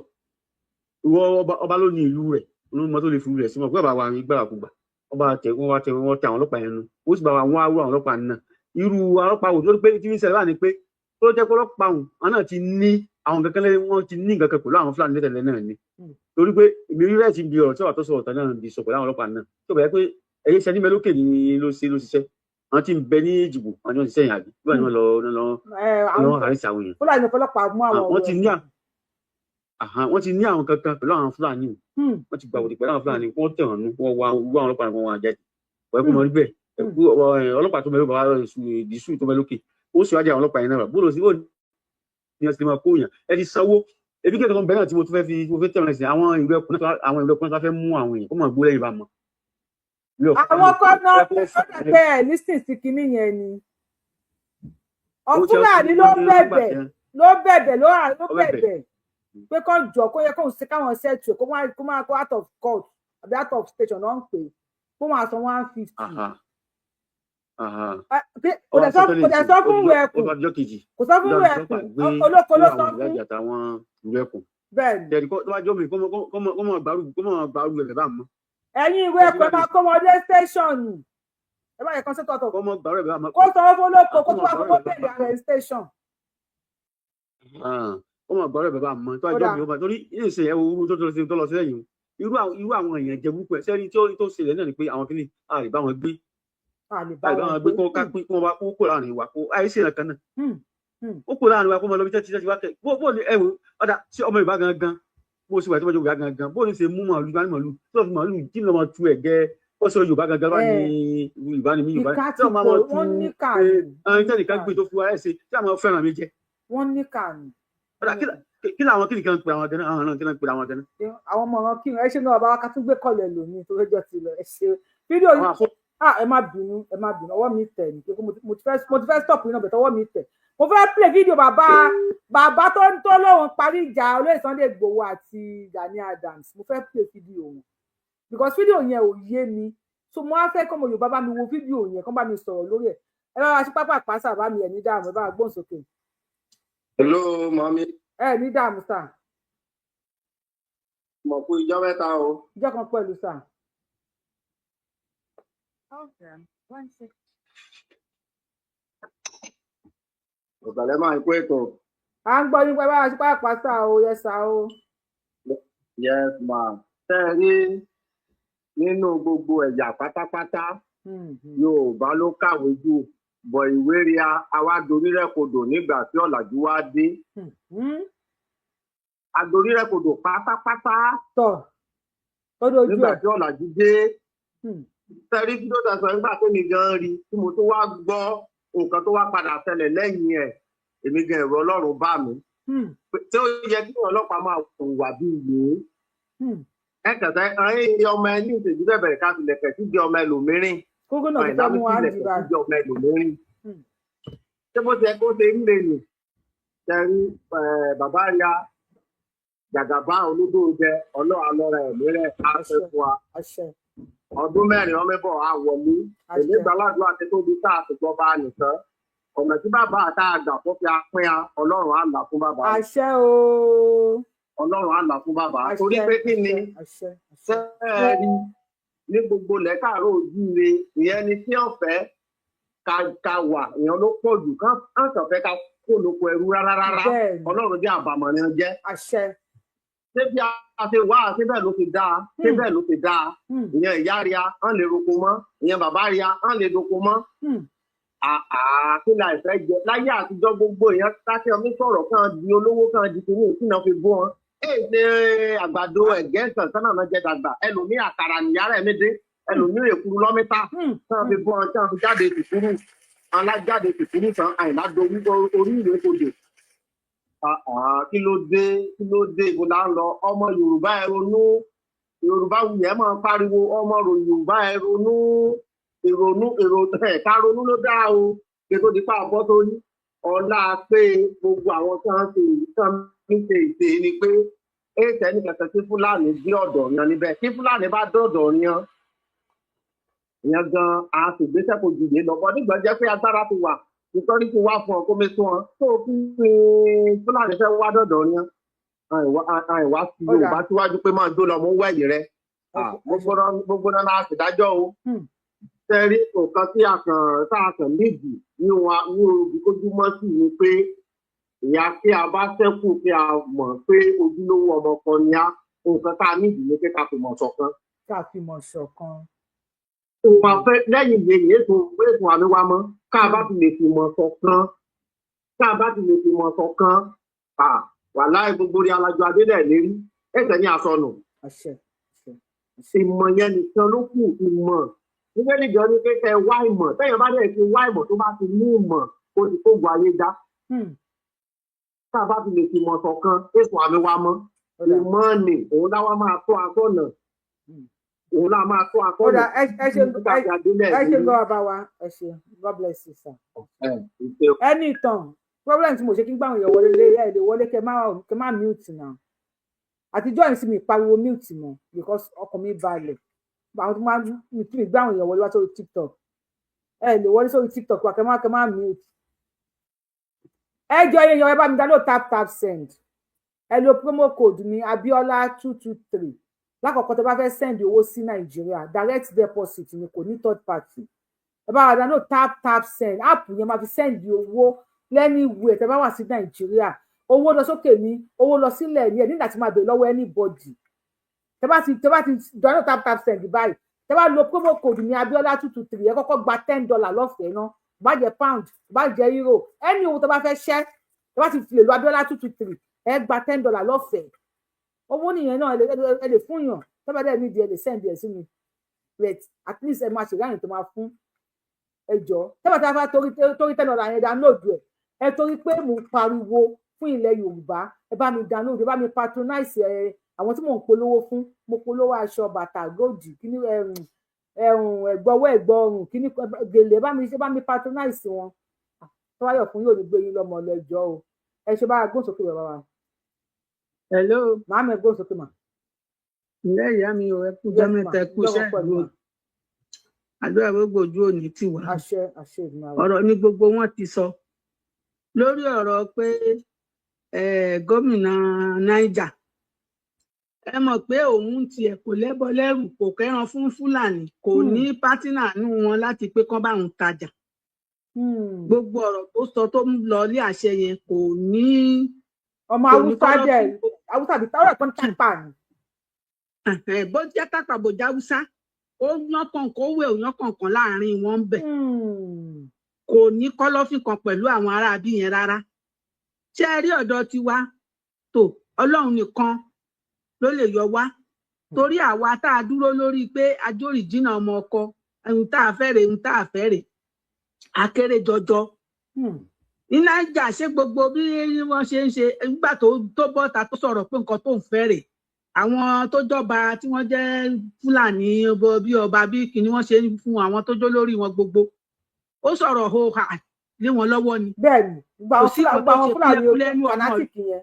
Ìwọ ọba ló ní ìlú rẹ̀, olóńgbò tó lè fi ìlú rẹ̀ sí wọn pé bàbá wa gbàrà kúgbà ọba tẹ wọ́n wá tẹ wọ́n tẹ àwọn ọlọ́pàá yẹn nú, wọ́n sì bá wa wọ́n á rú àwọn ọlọ́pàá náà. Irú ọlọ́pàá wò tó pé tí ń ṣẹlẹ̀ wà ní pé tó jẹ́ pé ọlọ́pàá òun àwọn náà ti ní àwọn kankan lẹ́yìn, wọ́n ti ní nǹkan kan pẹ̀lú àwọn Fúlàní tẹ̀lé náà ni. Torí pé èmi rí rẹ̀ ti bi ọ̀rọ̀ tí wàá tó sọ̀rọ̀ tán náà bí sọ pẹ̀lú àwọn ọlọ́pàá náà tó bẹ̀rẹ̀ pé ẹ̀yẹ ṣẹ́ ní mẹ́lókè ni ló ṣe ló ṣiṣẹ́, àwọn tí ń bẹ ní Ìjìgbò, àwọn tí wọ́n ṣiṣẹ́ yẹn àbí bí wọ́n lọ lọ Ẹ lọ àwọn àrísí àwọn èèyàn. Fúlàní ọlọ́pàá mú àwọn Wọ́n ti ní wọ́n ti ní àwọn kankan pẹ̀lú àwọn Fúlàní o. Wọ́n ti gbàwòdì pẹ̀lú àwọn Fúlàní, wọ́n tẹ̀ wọ́n nú, wọ́n wá wá àwọn ọlọ́pàá wọn wá jáde. Wọ́n kó mọ rí bẹ́ẹ̀. Ọlọ́pàá tó mẹ́lò bàbá ìdísù tó mẹ́lókè, ó sì wájú àwọn ọlọ́pàá yẹn náà bó lọ sí bó ní ọsẹ máa kó yàn. Ẹ ti sanwó ebi kẹ́kọ̀ọ́ kan bẹ́ẹ̀ náà tí mo tún fẹ́ fi mo fẹ́ tẹ̀wọ̀n ẹ̀sìn àwọn ìlú ẹkùn náà, àwọn ìlú ẹkùn náà fẹ́ mú àwọn èèyàn kó mọ̀ gbó lẹ́yìn bá mọ̀. Àwọn kan náà ó dẹ̀ pé ẹ lísìn sí kinní yẹn ni. Fúlàní ló bẹ̀bẹ̀, ló bẹ̀bẹ̀, ló bẹ̀bẹ̀ pé kó jọ kó yẹ kó ṣe káwọn settle ẹ̀, kó má kó out of court àbí out of station náà ń pè é, kó máa san 150. Kò dẹ̀ sọ fún ìwé ẹkùn, kò sọ fún ìwé ẹkùn, olóko ló sọ fún. Àtàwọn ìwé ẹkùn. Bẹ́ẹ̀ ni. Tẹ̀rí tó bá jọ́ mi kó mọ̀ gbàrú ẹ̀ bá mọ́. Ẹ̀yin ìwé ẹkùn, ẹ máa kó wọn dé station, ẹ bá yẹ kán sẹ́tọ̀ ọ̀tọ̀ Kó mọ̀ gbàrú ẹ̀ bá mọ́. Kó sanwó fún olóko, kó tó wá kó bẹ̀rẹ̀ ara ẹ̀ station. Kó mọ̀ gbàrú ẹ̀ bá mọ́ tó bá jọ́ mi ó bá torí ilé ìṣe ẹ̀ wo tó lọ sí ẹ̀yìn irú àwọn èèyàn jẹ burúkú ẹ̀ sẹ́ni tí ó tó ṣẹlẹ̀ náà ni pé àwọn kìíní a lè bá wọn gbé, a lè bá wọn gbé, kó ká pín kó wá kó kó láàrin wa, kó àìsí ìrìn kan náà ó kó láàrin wa, kó mọ lọ bí tẹ́tí tẹ́tí wá kẹ́ bó ní ẹ̀wò ọ̀dà sí ọmọ Yorùbá gangan bó ṣe wà tó bá jẹ́ Yorùbá gangan, bó ní ṣe mú màálù bá ní màálù tó fi màálù tí lọ́mọ tu ẹ̀gẹ́ ó sọ Yorùbá gangan bá ní Yorùbá ní mí Yorùbá tí wọ́n máa tu ẹ̀ tẹ́nìkan gbé tó fi wá ẹ̀ ṣe tí àwọn fẹ́ràn mi jẹ. Wọ́n ní kàní. Kí làwọn kí nìkan pe àwọn gẹ́nà, àwọn náà kí náà pe àwọn gẹ́nà. Àwọn ọmọ wọn kírun. Ẹ ṣe náà bàbá ká tún gbé kọlẹ̀ lómi tó fẹ́ jọ ti lọ. Ẹ ṣe fídíò yìí. Ah, ẹ má bínú, ẹ má bínú, ọwọ́ mi tẹ̀ ní pé mo ti fẹ́ stop yín náà bẹ̀tẹ̀ ọwọ́ mi tẹ̀. Mo fẹ́ play fídíò bàbá tó ń tó lóun parí ìjà olóyè Sunday Igboho àti Gani Adams. Mo fẹ́ play fídíò wọn because fídíò yẹn ò yé mi, so mo á fẹ́ kọ́ ọmọ Yorùbá bá mi wo fídíò yẹn, kọ́ bá mi sọ̀rọ̀ lórí ẹ̀. Ẹ bá wa sí pápá àpáṣà bá mi. Ẹ̀ ní dààmú, ẹ bá wa gbóhùn sókè. Hello, mummy. Ẹ ní dààmú, sir. Mọ̀ kú ijọ́ mẹ́ta o. Ìjọ kan pẹ̀lú, sir. Program 16. Ọ̀gbẹ̀lẹ̀ máa ń kó ètò. À ń gbọ́ yín pé bá wa sí pápá sà o. Yes sir o. Yes ma. Ṣé ẹ rí nínú gbogbo ẹ̀yà pátápátá, Yorùbá ló kàwé jù bọ̀. Ìwé rí àwa dorí rẹ̀kodò nígbà tí ọ̀làjú wá dé. Adorí rẹ̀kodò pátápátá. Tọ̀ ó dojú Nígbà ẹ̀. tí ọ̀làjú dé. Sẹ́rí kí ló dà sọ nígbà tó mi gan rí tí mo tó wá gbọ́ nǹkan tó wá padà ṣẹlẹ̀ lẹ́yìn ẹ̀, èmi gan ẹ̀rọ Ọlọ́run bá mi. Tí ó yẹ kí ọlọ́pàá máa hùwà bí yìí. Ẹ kẹsẹ ẹyìn ọmọ ẹni ìṣèjú bẹ̀rẹ̀ ká tilẹ̀kẹ̀ síbi ọmọ ẹlòmíràn. Kókó náà ti fẹ́ mú wa ń dìbà. Síbi ọmọ ẹlòmíràn. Ṣé bó ti yẹ kó ṣe ń lè nì? Ṣẹ́rí bàbá ya jàgàbá olódò jẹ ọlọ́wà lọ́ra ẹ̀mí rẹ̀ á fẹ́ fún wa. Àṣẹ. Ọdún 4 ọmọ ẹ̀bọ̀ á wọlé. Èmi gbàládùn àti tóbi tá a sì gbọ́ bá a nìkan. Ọ̀nà tí bàbá àtàgbà fọ́ fi apín a, Ọlọ́run á là fún bàbá. Àṣẹ o. Ọlọ́run á là fún bàbá. Torí pé kí ni sẹ́ẹ̀rì ní gbogbo lẹ́kàárọ̀ ojíire, ìyẹn ni tí ọ̀fẹ́ ká wà, ìyẹn ló pọ̀ jù kán kàn fẹ́ ká kó lóko ẹrú rárá rárá. Ọlọ́run jẹ́ àbàmọ̀ ni jẹ́. Àṣẹ. Ṣé bí a ṣe wá, ṣé bẹ́ẹ̀ ló ti dáa? Ṣé bẹ́ẹ̀ ló ti dáa? Ìyẹn ìyá ria án lè roko mọ́, ìyẹn bàbá ria án lè roko mọ́. Àà, kí la ìfẹ́ jẹ láyé àtijọ́? Gbogbo èèyàn káṣí ọmí sọ̀rọ̀ kan di olówó kan di kìíní ìkíná fi bó wọn. Èyí ṣe àgbàdo ẹ̀gẹ́ sàn náà jẹ dàgbà. Ẹlòmíì àkàrà nìyára ẹ̀mí dé, ẹlòmíì èkuru lọ́mítà tán fi bó wọn, tán fi jáde tìkúrú alájáde tìkúrú tán àìlá dorí orí ìwé kodò. Kí ló dé? Kí ló dé? Ibo là ń lọ? Ọmọ Yorùbá, ẹ ronú. Yorùbá wuyẹ máa pariwo, ọmọ Yorùbá, ẹ ronú. Ìrònú èrò ẹ ká ronú ló dáa o. Kí tó di pa àbọ̀ tó ní ọlá pé gbogbo àwọn tí wọ́n ṣe tí wọ́n ń ṣe ìṣe ni pé ètò ẹni kẹsàn tí Fúlàní gbé ọ̀dọ̀ yan níbẹ̀. Tí Fúlàní bá dọ̀dọ̀ yan ìyẹn gan, a sì gbéṣẹ́ kò jù lé lọ bọ́ nígbà jẹ́ pé agbára ti wà, nítorí ti wá fún ọ kó mi sún ọ tó kí ni Fúlàní fẹ́ wá dọ̀dọ̀ yan àìwá sí Yorùbá síwájú pé máa jó lọ mú wẹ̀yìn rẹ gbogbo náà láti dájọ́ o. Tẹ́rí nǹkan tí a kàn tá a kàn méjì ní wa ní orí kójúmọ́ sí ni pé ìyá tí a bá ṣẹ́kù kí a mọ̀ pé ojúlówó ọmọ kan ni á. Nǹkan tá a nídìí ni pé ká fi mọ̀ ṣọ̀kan. Ká fi mọ̀ ṣọ̀kan. Òun àfẹ́ lẹ́yìn yẹn ètò àmì wa mọ́ ká a bá ti lè fi mọ̀ ṣọ̀kan, ká a bá ti lè fi mọ̀ ṣọ̀kan, wàláì gbogbo rí alájọ adélẹ̀ lérí ẹsẹ̀ ní asọnù. Ìmọ̀ yẹn nìkan ló kù. Ìmọ̀ nígbà níjọ ní pé kẹ wá ìmọ̀. Tẹ́yìn bá dẹ̀ ti wá ìmọ̀, tó bá ti ní ìmọ̀, ó ti kó gbọ́ ayé já. Tá a bá ti lè fi mọ̀ ṣọ̀kan, èso àmì wa mọ́. Ìmọ̀ ni òun láwa máa tó asọ̀nà, òun láwa máa tó asọ̀nà. Ẹ ṣe, ẹ ṣe gbọ́ bàbá wa, ẹ ṣe. God bless you, sir. Ẹni ìtàn problem tí mo ṣe kí n gbà àwọn èèyàn wọlé lé ẹ lè wọlé, kẹ má mute náà. Àtijọ́ yìí sì mi pariwo mute mọ́ because ọkàn mi balẹ̀. Àwọn tó máa ń tún ìgbà àwọn èèyàn wọlé wá sórí TikTok, ẹ lè wọlé sórí TikTok wa, kẹ má mute. Ẹ jọ èèyàn, ẹ bá mi download Tap Tap Send. Ẹ lo promo code mi, Abiola 223. Lákọ̀ọ́kọ́, tó bá fẹ́ send owó sí Nàìjíríà, direct deposit ni, kò ní third party. Ẹ bá wa download Tap Tap Send app yẹn, máa fi send owó lẹ́niwẹ̀ẹ́ tẹ́ bá wà sí Nàìjíríà. Owó lọ sókè ní, owó lọ sílẹ̀ ní, ẹ̀ nígbà tí máa bèèrè lọ́wọ́ anybody. Tẹ́ bá ti download Tap Tap Send báyìí, tẹ́ bá lo promo code ní Abiola 223, ẹ kọ́kọ́ gba $10 lọ́fẹ̀ẹ́ náà. Bá jẹ́ pound, bá jẹ́ euro, ẹni owó tó bá fẹ́ ṣẹ́, tẹ́ bá ti lè lo Abiola 223, ẹ gba $10 lọ́fẹ̀ẹ́. Owó nìyẹn náà. Ẹ lè fún yàn tẹ́ bá dẹ̀ nídìí, ẹ lè send ẹ sí mi, but at least ẹ máa ṣèráyìn tó máa fún. Ẹ jọ, tẹ́ bá ti fẹ́ torí $10 yẹn download ẹ. Ẹ torí pé mò ń pariwo fún ilẹ̀ Yorùbá, ẹ bá mi download, ẹ bá mi patronize ẹ. Àwọn tí mò ń polówó fún, mo polówó aṣọ, bàtà, gold, kíní, ẹrùn ẹrùn, ẹ̀gbọ́wọ́, ẹ̀gbọ́ ọrùn, kíní, gèlè. Bá mi patronize wọn. Tó wáyọ̀ fún yóò ní gbé yín lọ́mọ lẹ́jọ́ o. Ẹ ṣe bá gbóhùn sókè, bàbá wa. Hello. Màámi, ẹ gbóhùn sókè mà. Ǹlẹ́ ìyá mi ò, ẹ kú jọ́ mẹ́ta, ẹ kú iṣẹ́ ìlú, àdúrà gbogbo ojú òní tì wá. Àṣẹ, àṣẹ ìgbìmọ̀. Ọ̀rọ̀ ní gbogbo wọn ti sọ lórí ọ̀rọ̀ pé gómìnà Niger, ẹ mọ̀ pé òun tiẹ̀ kò lẹ́bọ lẹ́rù, kò kẹ́ran fún Fúlàní, kò ní pátínà nù wọn láti pé kán bá òun tajà. Gbogbo ọ̀rọ̀ tó sọ tó ń lọ ilé àṣẹ yẹn, kò ní. Ọmọ Haúsá jẹ, Haúsá bíi táwọn ẹ̀kọ́ ń tàpá ni. Bó jẹ́ tápà, bó jẹ́ Haúsá, ó yán kọ̀ọ̀kan, ó wẹ̀, ó yán kọ̀ọ̀kan láàrin wọn bẹ̀. Kò ní kọ́lọ́fín kan pẹ̀lú àwọn aráabí yẹn rárá. Ṣé ẹ rí ọ̀dọ̀ tiwa tó, Ọlọ́run nìkan ló lè yọ wá, torí àwa tá a dúró lórí pé ajórì jìnnà ọmọ ọkọ, ohun tá a fẹ́ rè, ohun tá a fẹ́ rè, akéré jọjọ ní Naija. Ṣé gbogbo bí wọ́n ṣe ń ṣe nígbà tó bọ́ta tó sọ̀rọ̀ pé nǹkan tó ń fẹ́ rè, àwọn tó jọba tí wọ́n jẹ́ Fúlàní, bí ọba, bí kìíní, wọ́n ṣe ń fún àwọn tó jó lórí wọn gbogbo, ó sọ̀rọ̀ ho ha lé wọn lọ́wọ́ ni. Bẹ́ẹ̀ni, gba àwọn Fúlàní fanatic yẹn.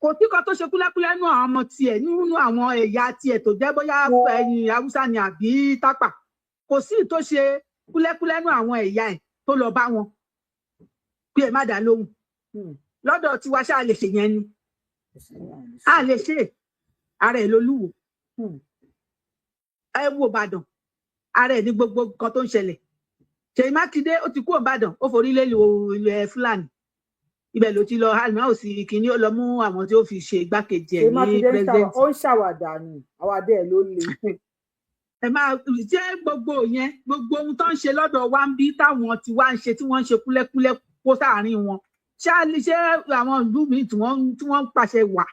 Kò sí kan tó ṣe kúlẹ́kúlẹ́ nú àwọn ọmọ tiẹ̀, nínú àwọn ẹ̀yà tiẹ̀ tó jẹ́ bóyá ẹ̀yìn Haúsá ni àbí tápà, kò sí tó ṣe kúlẹ́kúlẹ́ nú àwọn ẹ̀yà ẹ̀. tó lọ bá wọn pé ẹ má dá lóhùn. Lọ́dọ̀ tiwa, ṣáà lè ṣe yẹn ni? A lè ṣe. Ara ẹ̀ lolúwo. Ẹ wo Ìbàdàn, ara ẹ̀ ní gbogbo nǹkan tó ń ṣẹlẹ̀. Ṣèyí Mákindé, ó ti kúrò Ìbàdàn, ó forí lé ilẹ̀ Fúlàní, ibẹ̀ ló ti lọ àná òsì kìíní, ó lọ mú àwọn tí ó fi ṣe igbákejì ẹ̀ Ṣèyí ní Mákindé ń president. Ó ń ṣàwàdà ni, àwàdà ẹ̀ ló le. Ẹ máa jẹ́ gbogbo yẹn, gbogbo ohun tó ń ṣe lọ́dọ̀ wa ń bí, táwọn ti wá ń ṣe, tí wọ́n ń ṣe kúlẹ́kúlẹ́ kó sáàárín wọn. Ṣé ṣé àwọn ìlú míì tí wọ́n ń pàṣẹ wà,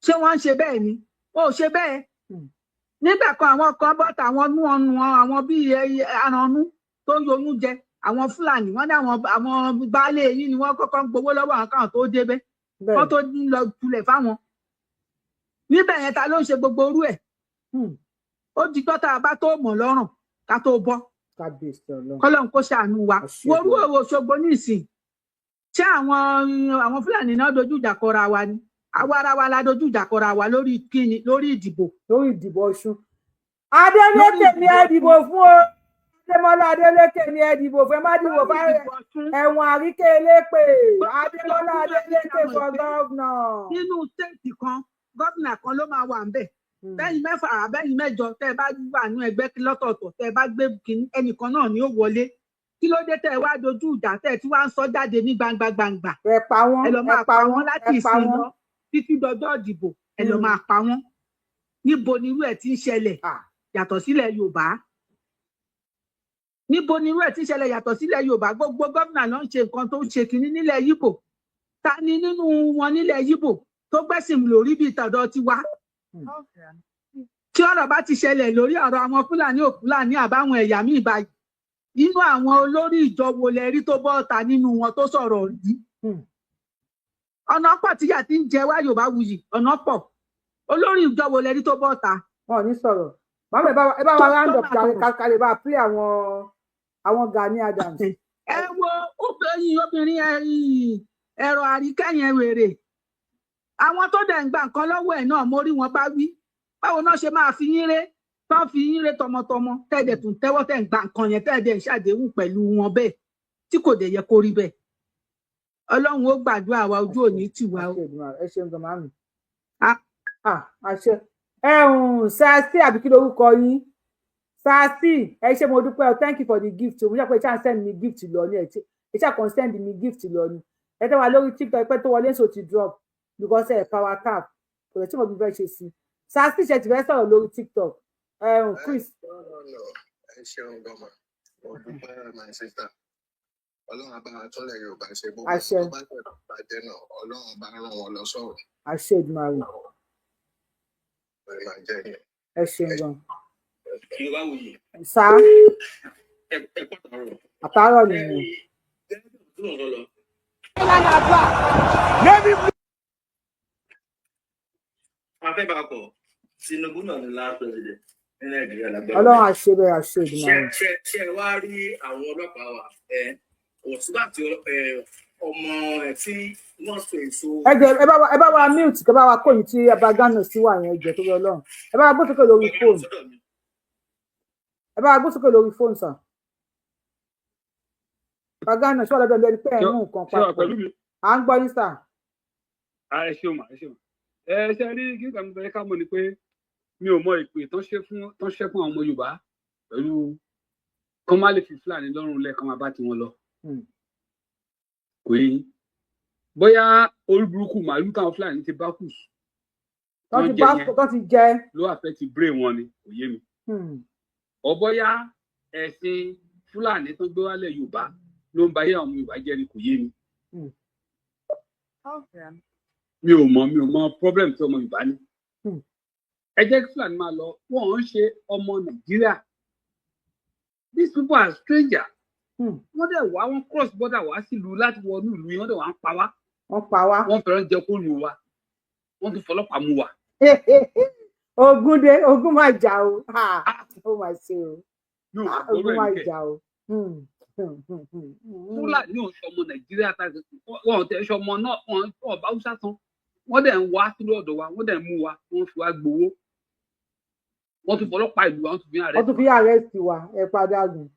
ṣé wọ́n ń ṣe bẹ́ẹ̀ ni? Wọn ò ṣe bẹ́ẹ̀. Nígbà kan, àwọn kan bọ́tà, àwọn nú ọnu, àwọn bíi aranú tó ń yoyún jẹ, àwọn Fúlàní, wọ́n ní àwọn baálé yín ni wọ́n kọ́kọ́ ń gbowó lọ́wọ́ àwọn káwọn tó débẹ̀, wọ́n tó lọ tulẹ̀ fáwọn níbẹ̀ yẹn. Ta ló ń ṣe gbogbo orú ẹ̀? Ó di tọ́ta bá tó mọ̀ lọ́rùn ká tó bọ́. Kábíyèsí Ọlọ́run. Kọ́lọ́n kó ṣàánú wa. Àṣẹ. Worú òwò Òṣogbo nísìn, ṣé àwọn Fúlàní náà dojú ìjà kọra wa ni? Àwa ara wa la dojú ìjà kọra wa. Lórí kíni? Lórí ìdìbò. Lórí ìdìbò Ọ̀ṣun. Adélékè ni ẹ dìbò fún o. Adémọlá Adélékè ni ẹ dìbò fún. Ẹ má dìbò fún ẹ̀wọ̀n àríkè elépè. Adémọlá Adélékè for governor. Nínú state kan, gómìnà kan ló máa wà ńbẹ̀. Bẹ́yìn mẹ́fà àbẹ́yìn mẹ́jọ tẹ́ ẹ bá wà nú ẹgbẹ́ lọ́tọ̀ọ̀tọ̀, tẹ́ ẹ bá gbé kínní, ẹnìkan náà ni ó wọlé. Kí ló dé tẹ́ ẹ wá dojú ìjà, tẹ́ ẹ tí wàá ń sọ jáde ní gbangba gbangba? Ẹ pa wọ́n. Ẹ lọ máa ẹ pa pa wọ́n. wọ́n láti Ẹ pa ìsìn wọ́n. lọ títí dọjọ́ ìdìbò. Ẹ lọ máa pa wọ́n. Níbo ni irú ẹ̀ ti ń ṣẹlẹ̀ yàtọ̀ sílẹ̀ Yorùbá? Níbo ni irú ẹ̀ ti ń ṣẹlẹ̀ yàtọ̀ sílẹ̀ Yorùbá? Gbogbo gómìnà ló ń ṣe nǹkan tó ń ṣe kínní nílẹ̀ Yíbò. Ta ni nínú wọn nílẹ̀ Yíbò tó gbẹ́sìn lórí bíi tọ̀dọ̀ tiwa? Tí ọ̀rọ̀ bá ti ṣẹlẹ̀ lórí ọ̀rọ̀ àwọn Fúlàní, òfúlàní àbáwọn ẹ̀yà míì báyìí, nínú àwọn olórí ìjọ wo lẹ rí tó bọ́ ọ̀tà nínú wọn tó sọ̀rọ̀ yìí? Ọ̀nà pọ̀ tíyà ti ń jẹ wá. Yorùbá wuyì, ọ̀nà pọ̀. Olórí ìjọ wo lẹ rí tó bọ́ ọ̀tà? Wọn ò ní sọ̀rọ̀. Màmá, ẹ bá wa round up kálí bá play àwọn Gani Adams. Ẹ wo obìnrin obìnrin ẹ̀rọ àríkẹ́ yẹn, wèrè. Àwọn tó dẹ̀ ń gba nǹkan lọ́wọ́ ẹ̀ náà, mo rí wọn bá wí. Báwo náà ṣe máa fi yín ré, tán fi yín ré tọmọtọmọ, tẹ́ẹ̀dẹ̀ tún tẹ́wọ́, tẹ́ ń gba nǹkan yẹn, tẹ́ẹ̀dẹ̀ ń ṣàdéhùn pẹ̀lú wọn bẹ́ẹ̀, tí kò dẹ̀ yẹ kó rí bẹ́ẹ̀? Ọlọ́run ó gbàdúrà wa, ojú òní tì wá o. Ẹ ṣeun gan, màmí. Àṣẹ. Ẹhùn sasi, àbí kí lorúkọ yín? Sasi, ẹ ṣé, mo dúpẹ́ o. Thank you for the gift o. Mo ṣe pé ṣáà send mi gift lọ ní, ẹ ṣáà kàn send mi gift lọ ní. Ẹ tẹ́ wa lórí TikTok pẹ́ tó wọlé, so ti drop because ẹ power tap, kò lè tí mo fi fẹ́ ṣe sí. Sasi, ṣe ti fẹ́ sọ̀rọ̀ lórí TikTok? Ẹhùn Chris. Ẹ ṣeun gan-an, mo dúpẹ́, my sister. Ọlọ́run á bá wa túnlẹ̀ Yorùbá ṣe. Gbogbo Àṣẹ. tó bá tẹ̀ bàjẹ́ náà, Ọlọ́run bá rán wọn lọ sọ́run. Àṣẹ Èdùmàrè. Ẹ máa jẹ́ yẹn. Ẹ ṣeun gan. Yorùbá wuyì. Sá. Ẹ pàtàkì. Àtàárọ̀ nìyẹn. Tó ń lọ. Navy. Afẹ́bàkọ̀ Tinubu náà ni last president ní Nàìjíríà lágbára. Ọlọ́run àṣẹ bẹ́ẹ̀, àṣẹ ṣe Èdùmàrè. Ṣe ẹ wá rí àwọn ọlọ́pàá wa, ẹ kò sígbà tí ọmọ ẹ tí wọ́n so èso. Ẹ jẹ́ ẹ bá wa mute, kẹ bá wa kóyìn tí abagano sí wà yẹn. Ẹ jẹ́ tó yọ Ọlọ́run, ẹ bá wa gbé sókè lórí fóònù. Ẹ bá wa gbé sókè lórí fóònù sàn. Bagano ṣé wà lọ́dọ̀ ẹni pé ẹ̀ ń mú nǹkan Ṣé wà papọ̀? pẹ̀lú mi? À ń gbọ́ yín, sà. Ẹ ṣeun mà, ẹ ṣeun. Ẹ ṣe rí kí nǹkan mi fẹ́ ká mọ̀ ni pé mi ò mọ ìpè tán ṣe fún àwọn ọmọ Yorùbá pẹ̀lú kán má lè fi Fúlàní lọ́rùn lẹ̀, kán máa bá tiwọn lọ. Kò yé yín, bóyá orí burúkú màálù táwọn Fúlàní ti bá kù tán tán ti jẹ bá yẹn tán ti jẹ. ló affect brain wọn ni, kò yé mi. Ọ bóyá ẹ̀sìn Fúlàní tó gbé wálẹ̀ Yorùbá ló ń ba ayé àwọn ọmọ Yorùbá jẹ́ ni, kò yé mi. Mi ò mọ problem tí ọmọ Yorùbá ní. Ẹ jẹ́ kí Fúlàní máa lọ. Wọ́n ń ṣe ọmọ Nàìjíríà. These people are stranger. Wọ́n dẹ̀ wá, wọ́n cross border wá sílùú láti wọnú ìlú yìí, wọ́n dẹ̀ wá ń pa wá. Wọ́n pa wá. Wọ́n fẹ́ràn jẹ kó lù wá, wọ́n tún fọlọ́pàá mú wa. Ogun dé, ogun máa jà o. Ó máa ṣe o. Mi ò Ah, gbọ́rọ̀ ogun ẹ̀ máa níkẹ̀. jà o. Fúlàní ò ń ṣọmọ Nàìjíríà, tá wọn ò tẹ ṣọmọ náà, wọn ò bá Haúsá tán. Wọ́n dẹ̀ ń wá sílùú ọ̀dọ̀ wa, wọ́n dẹ̀ ń mú wa, wọ́n fi wá gbowó, wọ́n tún fọlọ́pàá ìlú wa, wọ́n tún fi Wọ́n arrest tún fi arrest wa. Ẹ padà gùn.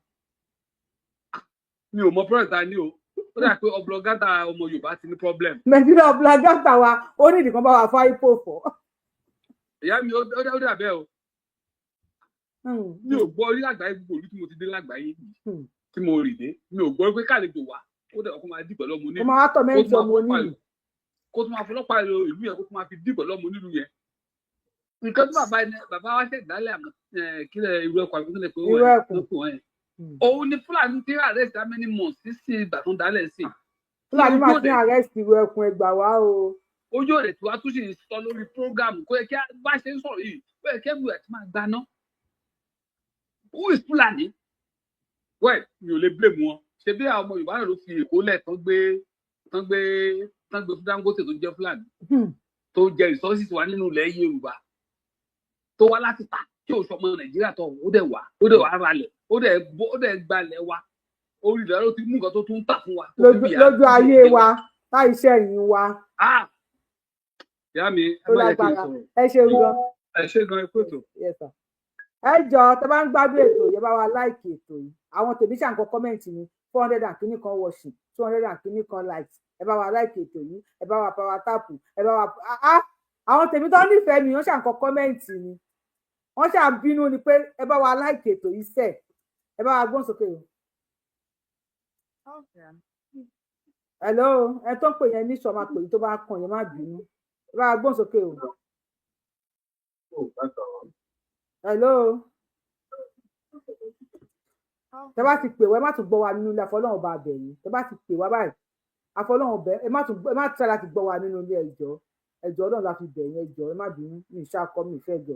Mi ò mọ problem ta ni o. Ó dà pé oblongata ọmọ Yorùbá ti ní problem. Nàìjíríà oblongata wa, ó ní ìdìkan bá wa fá ipò fọ. Ìyá mi, ó dà bẹ́ẹ̀ o. Mi ò gbọ́ orí lágbàáyé, gbogbo ìlú tí mo ti dé lágbàáyé, tí mo rì dé, mi ò gbọ́ pé kálejò wá, ó dẹ̀ ọkọ máa dì pẹ̀lú ọmọ Ó onílù. máa wá tọ̀ Kó mẹ́ntì tún máa ọmọ fọlọ́pàá onílù. Kó tún máa fọlọ́pàá lo ìlú yẹn, kó tún máa fi dì pẹ̀lú ọmọ onílù yẹn. Nǹkan tí bàbá yẹn, bàbá wa ṣẹ̀ dálẹ̀ àmọ́ kílẹ̀ irú ẹ̀kọ́ àbí kílẹ̀ pé Irú wọ́n ẹkùn. ló pè wọ́n yẹn, òun ni Fúlàní tí arrest how many months sísìn ìgbà tó ń dálẹ̀ sí. Fúlàní máa Ojú ti òde arrest irú ẹkùn, ẹgbà wá o. Ojú òde tí wàá tún sì ń sọ lórí program kó yẹ kí a bá ṣe ń sọ̀rọ̀ yìí, ó yẹ kí everywhere ti máa gbaná. Who is Fúlàní? Well, mi ò lè blame wọn. Ṣe bí àwọn ọmọ Yorùbá náà ló fi Èkó lẹ̀ tán gbé fún Dangote tó jẹ́ Fúlàní, tó jẹ resources wa nínú ilẹ̀ Yorùbá, tó wá láti ta tí ò sọmọ Nàìjíríà tó, ó dẹ̀ wá ralẹ̀, ó dẹ̀ gbalẹ̀ wa, orí ìlú ló ti mú nǹkan tó tún tà fún wa tó fi Lójú fìyà lójú ayé jẹ wa, láì iṣẹ́ yìí wa. Ah, ìyá mi, ẹ Ó má yẹ kí n lágbára. sọ̀rọ̀. Ẹ ṣeun gan. Ẹ ṣé gan, ẹ kú ètò. Yes, sir. Ẹ jọ, tẹ bá ń gbádùn ètò yìí, ẹ bá wa like ètò yìí. Àwọn tèmi ṣàǹkọ comment ní 400 and kìíní kan watching, 200 and kìíní kan likes. Ẹ bá wa like ètò yìí, ẹ bá wa power tap, ẹ bá wa ah ah, àwọn tèmi tó nífẹ̀ẹ́ mi, wọ́n ṣàǹkọ comment ni, wọ́n ṣà bínú ni pé ẹ bá wa like ètò yìí sẹ̀. Ẹ bá wa gbọ́n sókè o. Hello, ẹ tó ń pè yẹn ní sọ máa pè yín tó bá kàn yẹn, má bínú. Ẹ bá wa gbọ́n sókè o. Hello, tẹ bá ti pè wá, ẹ má tún gbọ́ wa nínú ilé. Àfọlọ́run bá bẹ̀ yín, tẹ bá ti pè wá báyìí, àfọlọ́run bẹ̀, ẹ má tún, ẹ má try láti gbọ́ wa nínú ilé. Ẹjọ́, ẹjọ́, Ọlọ́run la fi bẹ̀ yín. Ẹjọ́, ẹ má bínú, mi ìṣàkọ mi ìfẹ́ jẹ.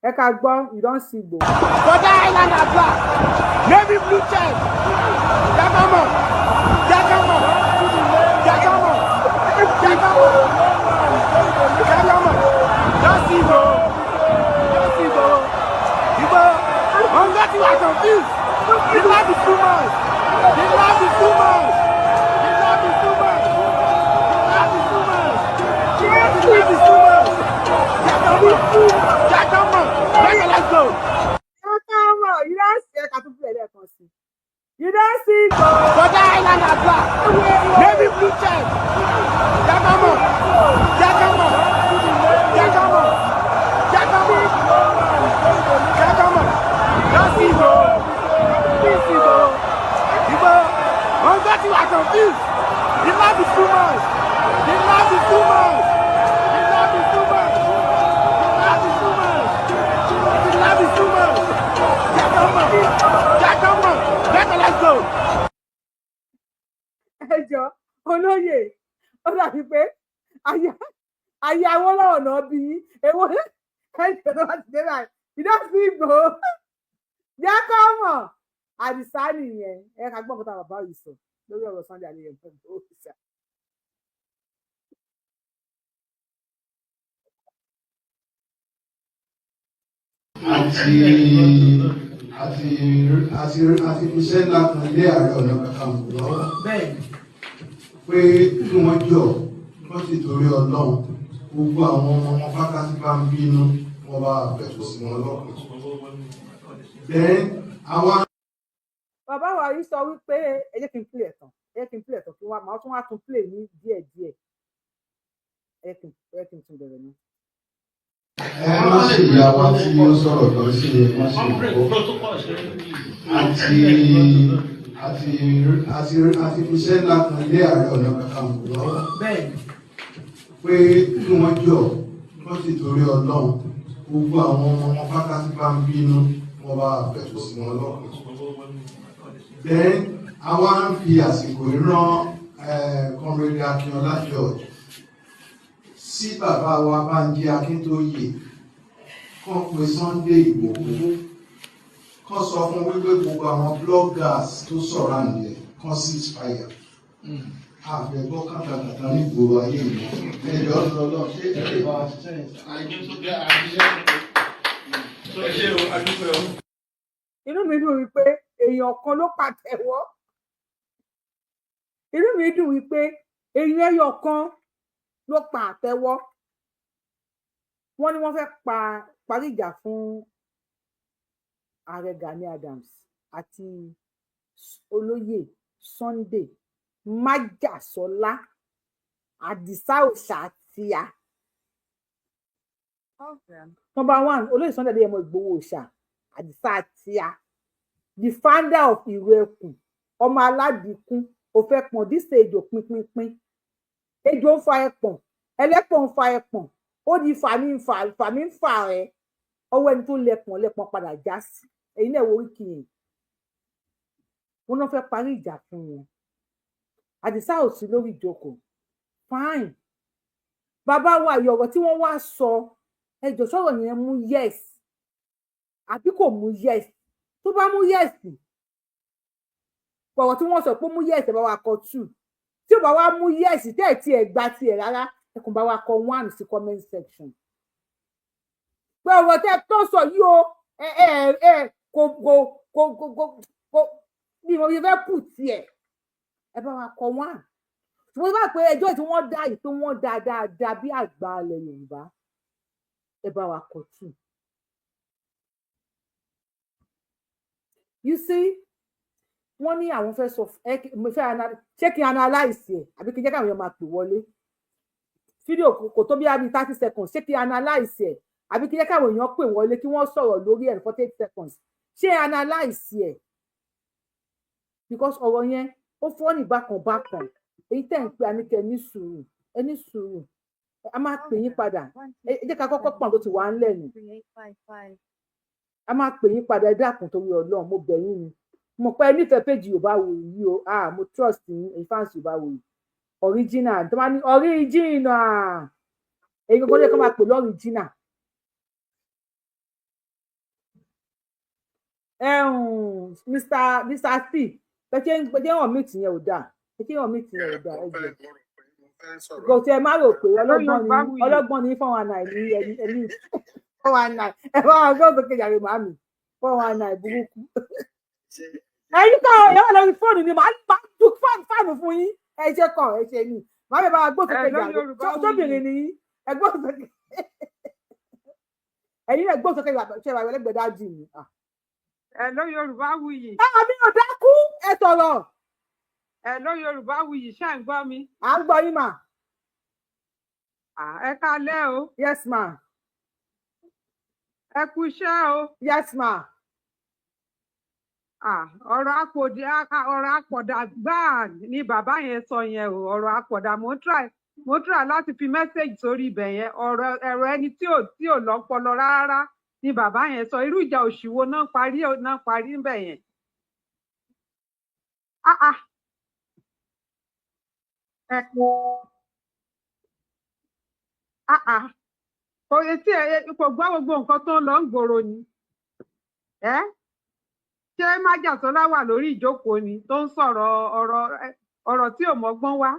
Ẹ ká gbọ́, you don see Igboho. Border Island black, navy blue check. Jagamo, Jagamo, Jagamo, Jagamo, Jagamo. Just Igboho, just Igboho. Igboho, hunger you are confused. The love is too much. The love is too much. The love is too much. The love is too much. The love is too much. Jagamo, Jagamo, let's go. Jagamo, you don see. Ẹ ká tún play lẹ́ẹ̀kan sí. You don see Igboho. Border Island black, navy blue check. Jagamo, Jagamo, Jagamo, Jagamo, Jagamo. Just Igboho, please Igboho, Igboho. Hunger you are confused. The love is too much. The love is too much. The love is too much. The love is too much. The love is too much. Jagamo, Jagamo. Let's go. Ẹ jọ, olóyè, ó dàbí pé ayé ayé Awólọ́wọ̀ náà bí yín. Èwo ẹ jọ tó bá ti dé báyìí? You don see Igboho, jẹ́ kó mọ̀. Àdìsá nìyẹn. Ẹ ká gbọ́ nǹkan tá bàbá yìí sọ lórí ọ̀rọ̀ Sunday Adéyẹmọ Ìgbòho. Àti fi iṣẹ́ ńlá kan lé Ààrẹ Ọ̀nà Kakanfò lọ́wọ́ pé kí wọ́n jọ, wọ́n sì torí Ọlọ́run, gbogbo àwọn ọmọ wọn pátá tí bá ń bínú, wọ́n bá pẹ̀tù sí wọn lọ́kàn. Then àwa Bàbá wa yìí sọ wípé ẹ jẹ́ kí n play ẹ̀tàn, ẹ jẹ́ kí n play ẹ̀tàn, kí wọ́n máa tún wá tún play ní díẹ̀díẹ̀. Ẹ jẹ́ kí n tún bẹ̀rẹ̀ ní. Ẹ má ṣe ìyá wa tí ó sọ̀rọ̀ lọ sí, ẹ má ṣe ìkọ́ àti fi iṣẹ́ ńlá kan lé Ààrẹ Ọ̀nà Kakanfò lọ́wọ́ pé kí wọ́n jọ, wọ́n sì torí Ọlọ́run, gbogbo àwọn ọmọ wọn pátá tí bá ń bínú, wọ́n bá pẹ̀tù sí wọn lọ́kàn. Then àwa ń fi àsìkò yìí rán Comrade Akínọlá George sí bàbá wa Bánjí Akíntóyè, kàn pé Sunday Ìgbòho, kàn sọ fún wípé gbogbo àwọn bloggers tó sọ̀rọ̀ àǹdẹ̀ kàn cease fire. Àfẹ́gbọ́ kàtàkàtà ní ìgboro ayé ìmọ̀ ẹjọ́ lọ́lọ́. Ṣé ẹ lè bá wa ṣiṣẹ́ yẹn? Inú mi dùn wípé èèyàn kan ló pàtẹ́wọ́. Inú mi dùn wípé èèyàn ẹyọ kan ló pa àtẹ́wọ́. Wọ́n ní wọ́n fẹ́ pa parí ìjà fún Ààrẹ Gani Adams àti olóyè Sunday Májàsọ́lá Àdìsá Òòṣà tíya. Number one, olóyè Sunday Adéyẹmọ Ìgbòho Òòṣà Àdìsá tíya, the founder of Ìrù Ẹkùn, ọmọ aládìkún òfẹ pọn dísè ejò pínpínpín, ejò ń fa ẹpọ̀n, ẹlẹ́pọ̀n ń fa ẹpọ̀n, ó di fàmí ń fa fàmí ń fà ẹ ọwọ́ ẹni tó lẹpọ̀n lẹpọ̀n padà já sí. Èyí náà wo oríkì yẹn, wọn náà fẹ́ parí ìjà fún wọn. Àdìsá ò sí lórí ìjókòó. Fine, bàbá wa, yìí ọ̀rọ̀ tí wọ́n wá sọ, ẹjọ́ sọ̀rọ̀ yẹn mú yes àbí kò mú yes? Tó bá mú yes, ọ̀rọ̀ tí wọ́n sọ pé mú yes, ẹ bá wa kọ two. Tí ò bá wá mú yes, tẹ́ ẹ̀ tí ẹ̀ gba tiẹ̀ rárá, ẹ kàn bá wa kọ one sí comment section pé ọ̀rọ̀ tẹ́ tó sọ yìí o, ẹ ẹ ẹ kò kò kò kò kò kò bí mo fẹ́ pù tiẹ̀, ẹ bá wa kọ one. Ṣùgbọ́n bá pé ẹjọ́ tí wọ́n dá yìí, pé wọ́n dá dáadáa bí àgbà ilẹ̀ Yorùbá, ẹ bá wa kọ two. You see, wọ́n ní àwọn fẹ́ sọ ẹ, mo fẹ́ ṣé kí n analyse ẹ̀ àbí kí n jẹ́ káwọn èèyàn máa pè wọlé? Fídíò kò tó bí i 30 seconds. Ṣé kí n analyse ẹ̀ àbí kí n jẹ́ káwọn èèyàn pè wọlé kí wọ́n sọ̀rọ̀ lórí ẹ̀ 48 seconds? Ṣé analyse ẹ̀? Because ọ̀rọ̀ yẹn ó fọ́ ní bákan bákan. Èyí tẹ̀ ń pe Àníkẹ́, ní sùúrù, ẹ ní sùúrù, a máa pè yín padà. Ẹ jẹ́ ká kọ́kọ́ pọ̀n tó ti wà ńlẹ̀ nù, a máa pè yín padà. Ẹ dákun, torí Ọlọ́run, mo bẹ̀ yín ni. Mo pẹ́ nífẹ̀ẹ́ péjì Yorùbáwùyí yìí o. Ah, mo trust yín, èyí fans Yorùbáwùyí original tó máa ní original, èyí gbogbo lè kọ́ máa pè lọ́rìjinal. Mr. C, bẹ́ẹ̀ hàn mí tìyẹn ò dáa, bẹ́ẹ̀ hàn mí tìyẹn ò dáa. Ẹ jẹ́ kò tí ẹ má rò pé ọlọ́gbọ́n ni, ọlọ́gbọ́n ní 419 ní ẹni ẹni 419. Ẹ bá wọn gbọ́ sókè jàre, màmí, 419 burúkú. Ẹ̀yin kọ́ ẹ wà lórí fóònù ni màá dùn fáànù fún yín. Ẹ ṣe kọ ẹ ṣe ni màmí bá wọn gbọ́ sókè jàre. Tóbìnrin ni yín, ẹ gbọ́ sókè. Ẹ̀yin náà gbọ́ sókè, ṣe wà lẹ́gbẹ̀ẹ́ dájú mi. Ẹ ló Yorùbáwùyí. Ẹ àmì ò dákú, ẹ sọ̀rọ̀. Ẹ ló Yorùbáwùyí, ṣáà ń gbọ́ mi? À ń gbọ́ yín mà. Ẹ káalẹ́ o. Yes ma. Ẹ kú iṣẹ́ o. Yes ma. Ọ̀rọ̀ àpòdì, ọ̀rọ̀ àpọ̀dà gbáà ni bàbá yẹn sọ yẹn o. Ọ̀rọ̀ àpọ̀dà, mo ń try láti fi message sórí ibẹ̀ yẹn. Ọ̀rọ̀ ẹ̀rọ ẹni tí ò lọ́pọlọ rárá ni bàbá yẹn sọ. Irú ìjà òṣìwò náà parí níbẹ̀ yẹn? Ah ah. Ẹ ah ah, kò etí ẹ kò gbọ́ gbogbo nǹkan tó ń lọ ń gbòòrò ni. Ẹ ṣé Májàsọ́lá wà lórí ìjókòó ni tó ń sọ̀rọ̀ ọ̀rọ̀ tí ò mọ́gbọ́n wá?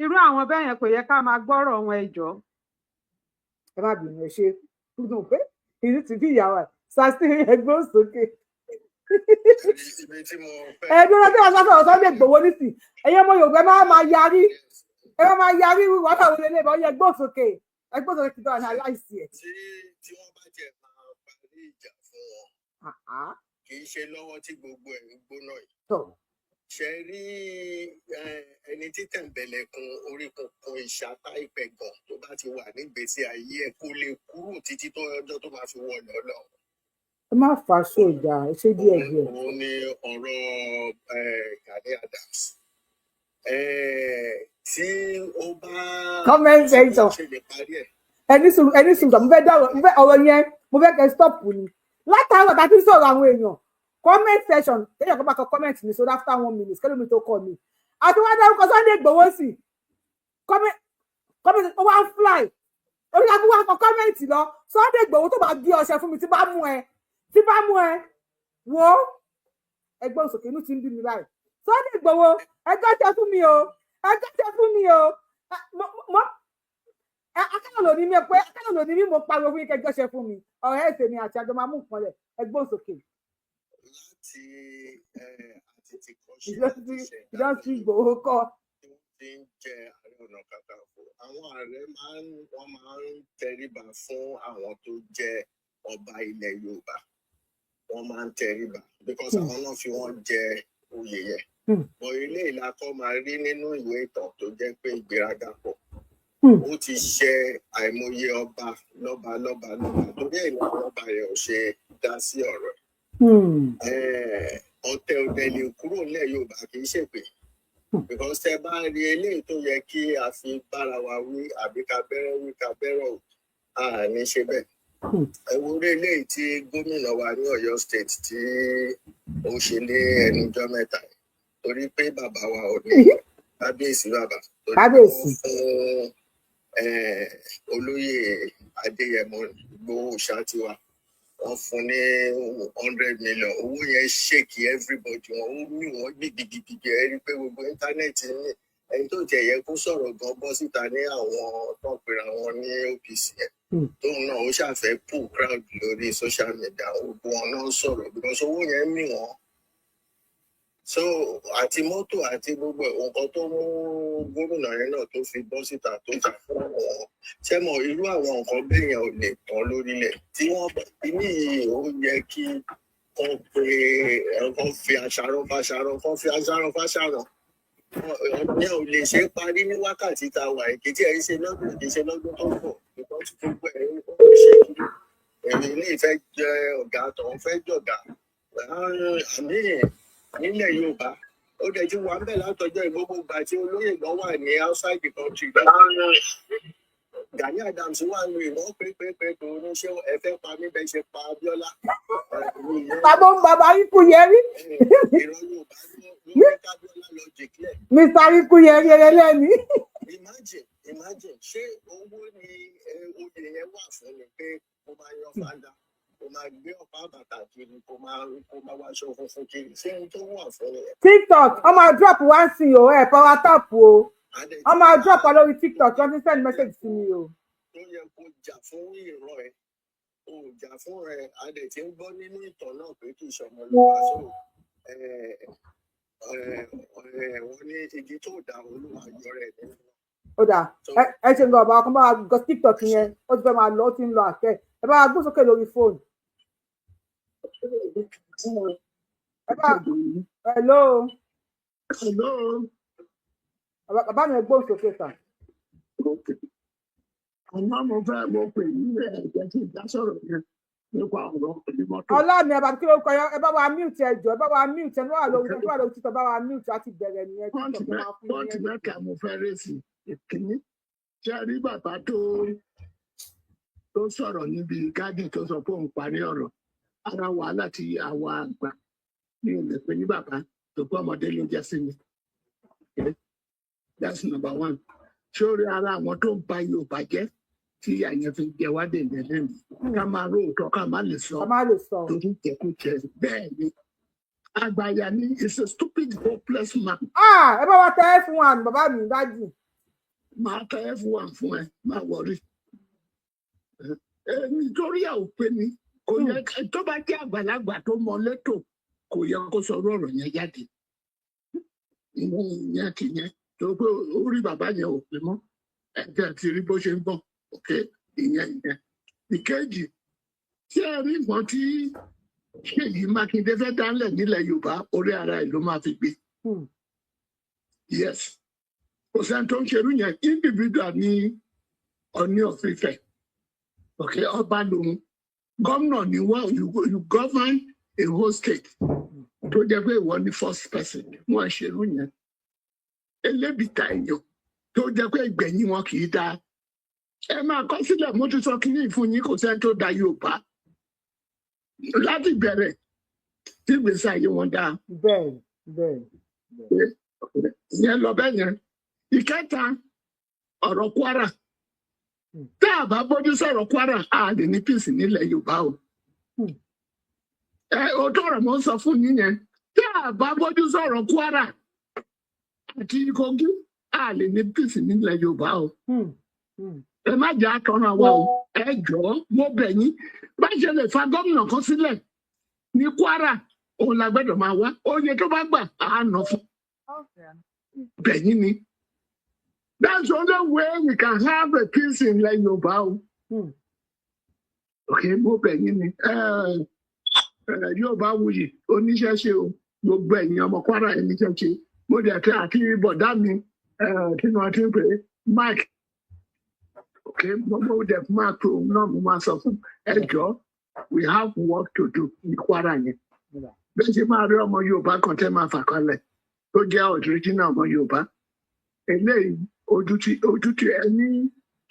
Irú àwọn bẹ́ẹ̀ yẹn, kò yẹ ká máa gbọ́rọ̀ wọn, ẹ jọ̀ọ́. Ẹ má bínú, ẹ ṣe dùn pé ìlú ti bí ìyàwó ẹ sasti ẹgbẹ́ òsókè. Ẹ dúró tí wọn sọ sọ̀rọ̀ Sunday Igboho nísìn, ẹ̀yin ọmọ Yorùbá, ẹ má máa yarí, ẹ má máa yarí. Wàhálà wọlé lè bọ yẹ ẹgbẹ́ òsókè, ẹgbẹ́ òsókè ti dọ̀ analyse ẹ̀. Tí wọ́n bá tiẹ̀ máa parí ìjà fún wọn, kì í ṣe lọ́wọ́ tí gbogbo ẹ̀ ń gbóná yìí. Ṣe rí ẹni tí tẹ̀m̀bẹ̀lẹ̀kun orí kunkun ìṣapá ìpẹ̀gàn tó bá ti wà nígbèésí ayé ẹ̀, kó lè kúrò títí tó ọjọ́ tó máa fi wọlé Ọlọ́run. Ẹ má fà á sójà, ẹ ṣe díẹ̀ díẹ̀. Òun ni ọ̀rọ̀ Gani Adams tí ó bá Comment section. ṣe lè parí ẹ̀. Ẹni sùn, ẹni sùn, mo fẹ́ dọ̀rọ̀, mo fẹ́ ọ̀rọ̀ yẹn, mo fẹ́ kẹ́ stop ni. Látàárọ̀ tá a ti ń sọ̀rọ̀ àwọn èèyàn, comment section, kéèyàn kan bá kọ comment ní so after one minute kẹ́lómi tó kọ mi àti wọ́n dárúkọ Sunday Igboho sí comment, ó wá ń fly oníkàkú wá kọ comment lọ. Sunday Igboho tó bá gbé ọṣẹ fún mi, tí bá mú ẹ, tí bá mú ẹ, wo ẹgbẹ́ òsòkè, inú ti ń bí mi báyìí. Sunday Igboho, ẹgbẹ́ ọṣẹ fún mi o, ẹgbẹ́ ọṣẹ fún mi o. Akẹ́lò ló ní mi pé akẹ́lò ló ní mi, mo pariwo fún yín kẹjọ́ ṣe fún mi. Ọ̀rẹ́ ẹ̀sẹ̀ mi àti àjọ máa mú nǹkan lẹ̀. Ẹgbẹ́ òsòkè. Láti àti ti kọ́ ṣe Ìdán sí Ìgbòho kọ́. Tí ń jẹ Ààrẹ Ọ̀nà Kakanfò, àwọn ààrẹ máa ń wọ́n máa ń tẹríba fún àwọn tó jẹ́ ọba ilẹ̀ Yorùbá. Wọ́n máa ń tẹríba because àwọn náà fi wọ́n jẹ oyè yẹn. Bọ̀ ilé ìlàkọ́ máa rí nínú ìwé ìtàn tó jẹ́ pé ìgbéraga pọ̀. Ó ti ṣe àìmọye ọba lọ́ba lọ́ba lọ́ba, torí ẹ̀ ní àwọn ọba yẹn ò ṣe dá sí ọ̀rọ̀ ẹ̀. Ọ̀tẹ̀ òdẹ lè kúrò nílẹ̀ Yorùbá, kì í ṣèpè, because tẹ bá rí eléyìí tó yẹ kí a fi bára wa wí àbí ká bẹ́rẹ̀ wí ká bẹ́rẹ̀ ò, a ní ṣe bẹ́ẹ̀. Ẹ wo orí eléyìí tí gómìnà wa ní Ọ̀yọ́ State tí ó ṣe ní ẹnujọ́ 3 yìí, torí pé bàbá wa ò ní kábíyèsí bàbá, torí pé wọ́n Kábíyèsí. fún olóyè Adéyẹmọ Ìgbòho ṣáàtìwá, wọ́n fún ní 100 million. Owó yẹn shake everybody, wọn ó mì wọ́n gidigidigidi. Ẹ rí i pé gbogbo internet ní ẹni tó tiẹ̀ yẹ kó sọ̀rọ̀ gan bọ́ síta ní àwọn tó ń pera wọn ní OPC yẹn, tóun náà ó ṣàfẹ́ pull crowd lórí social media. Gbogbo wọn náà sọ̀rọ̀ because owó yẹn mì wọ́n. So àti mọ́tò àti gbogbo ẹ̀, nǹkan tó mú gómìnà yẹn náà tó fi bọ́ síta tó fi fún àwọn ṣé mọ̀, irú àwọn nǹkan bẹ́ẹ̀ yẹn ò lè tán lórílẹ̀ tí wọ́n bá kíní yìí. Ó yẹ kí kán pe kán fi aṣarán fáṣarán, kán fi aṣarán fáṣarán. Ọ̀rọ̀ yẹn ò lè ṣe é parí ní wákàtí tá a wà yìí, kì í tiẹ̀ ń ṣe lọ́dún, kì í ṣe lọ́dún tó ń bọ̀, because gbogbo ẹ̀ ó ń ṣe kiri. Èmi ilé ìfẹ́ jẹ ọ̀gá, tọ̀hún fẹ́ jọ̀gá àmì nílẹ̀ Yorùbá. Ó dẹ̀ ti wà ń bẹ̀ látọjọ́ ìgbógbó gbà tí olóyè gan wà ní outside the country. Gani Adams wà nù ìwọ́n pé oníṣẹ́ ẹ fẹ́ pa mí bẹ́ẹ̀ ṣe pa Abíọ́lá. Bàbá ń bàbá ikú yẹrí. Ìran Yorùbá ló ní kábíọ́lá lọ declare. Mr ikú yẹrí ẹlẹ́ni. Imagine, imagine, ṣé owó ni oyè yẹn wà fún ni pé kó máa yan fanda, kó máa gbé ọ̀pá bàtà kiri, kó máa wáṣọ funfun kiri? Ṣé ohun tó wà fún ni? TikTok, wọ́n máa drop wá sí o. Ẹ power tap o, wọ́n máa drop wa lórí TikTok. Wọ́n ti send message sí mi o. Tó yẹ kó jà fún ìran ẹ, kó jà fún rẹ. A dẹ̀ ti ń gbọ́ nínú ìtàn náà pé kì í ṣọmọ ló wá so wọ́n ní igi tó dá olúwa yọ rẹ̀ nínú. Ó dà, ẹ ṣe nǹkan. Ọba ọkàn bá wa gọ TikTok yẹn, ó ti fẹ́ máa lọ, ó ti ń lọ àkẹ́. Ẹ bá wa gbó sókè lórí fóònù. Ẹ bá, hello. Hello. Bàbá mi, ẹ gbóhùn sókè sà. Àmọ́ mo fẹ́ mo pè ní ẹ̀ jẹ́ kí n dá sọ̀rọ̀ yẹn nípa ọ̀rọ̀ onímọ́tò. Ọlá mi, ẹ bá kí ló kọ ẹ bá wa mute, ẹ jọ̀ọ́, ẹ bá wa mute. Ẹ wà lórí, ẹ wà lórí TikTok, bá wa mute. Á ti bẹ̀rẹ̀ nìyẹn. TikTok máa fún Point yín. mẹ́ta mo fẹ́ rèsì. Ìkíní, ṣé ẹ rí bàbá tó sọ̀rọ̀ níbi gádìn tó sọ pé òun parí ọ̀rọ̀? Ara wàhálà tí àwa àgbà, mi ò lè pè ní bàbá tó pé ọmọdé ló jẹ́ sí mi. Okay? That's number one. Sórí ara àwọn tó ń ba Yorùbá jẹ́ tí ìyà yẹn fi jẹ wá dèndé lẹ́nu, ká máa róòtọ́, ká má lè sọ Ká má lè sọ. torí jẹkújẹ. Bẹ́ẹ̀ ni, àgbàyà ni, is a stupid, hopeless man. Ah, ẹ bá wa tẹ ẹ fún wa, bàbá mi dájú. Máa tẹ ẹ fún wa fún ẹ, máa wọrí nítorí ẹ ò pé ni kò yẹ tó bá jẹ́ àgbàlagbà tó mọ létò, kò yẹ kó sọ ọ̀rọ̀ yẹn jáde. Ìyẹn kì í yẹn tó pé orí bàbá yẹn ò pé mọ́. Ẹ̀jẹ̀ ti rí bó ṣe ń bọ̀. Ok, ìyẹn. Ìkejì, tí ẹ rí nǹkan tí Ṣèyí Mákindé fẹ́ dálẹ̀ nílẹ̀ Yorùbá, orí ara ẹ̀ ló máa fi gbé. Yes, kò sẹ́ni tó ń ṣerú yẹn. Individual ní Ọọ̀ni of Ifẹ̀, ok, ọba lòun, gómìnà ni wọ́n. You govern a whole state tó jẹ́ pé ìwọ ni first person. Wọ́n ṣerú yẹn. Elébìtà èèyàn tó jẹ́ pé ìgbẹ̀yìn wọn kì í dáa. Ẹ máa kọ sílẹ̀, mo ti sọ kínní fún yín, kò sẹ́ni tó da Yorùbá láti bẹ̀rẹ̀ tí ìgbésí ayé wọn dáa. bẹ́ẹ̀ bẹ́ẹ̀. Ìyẹn lọ bẹ́ẹ̀ yẹn. Ìkẹta, ọ̀rọ̀ Kwara. Tá a bá bójú sọ̀rọ̀ Kwara, a lè ní peace nílẹ̀ Yorùbá o. Ẹ òótọ́ ọ̀rọ̀ mo ń sọ fún yín yẹn. Tá a bá bójú sọ̀rọ̀ Kwara àti Kogi, a lè ní peace nílẹ̀ Yorùbá o. Ẹ má jẹ́ àtọ́nà wa o. Ẹ jọ̀ọ́, mo bẹ̀ yín. Bá ṣe lè fa gómìnà kan sílẹ̀ ní Kwara, òun la gbọ́dọ̀ máa wá oye tó bá gbà á nà fún bẹ̀ yín ni. That's the only way we can have a peace in ilẹ̀ Yorùbá o. Ok, mo bẹ̀ yín ni. Yorùbá wuyì oníṣẹ́ṣe o. Gbogbo ẹ̀yin ọmọ Kwara, ẹni jẹ́ ṣe. Mo dẹ̀ tẹ àti bọ̀dá mi, kí ni wọ́n ti ń pè é, Mike. Ok, mo dẹ̀ máa tó òun náà, mo máa sọ fún ẹ jọ̀ọ́, we have work to do ní Kwara yẹn. Bẹ́ẹ̀ ṣe máa rí ọmọ Yorùbá kan tẹ́ máa fà kalẹ̀ tó jẹ́ original ọmọ Yorùbá eléyìí, ojú ti ẹ ní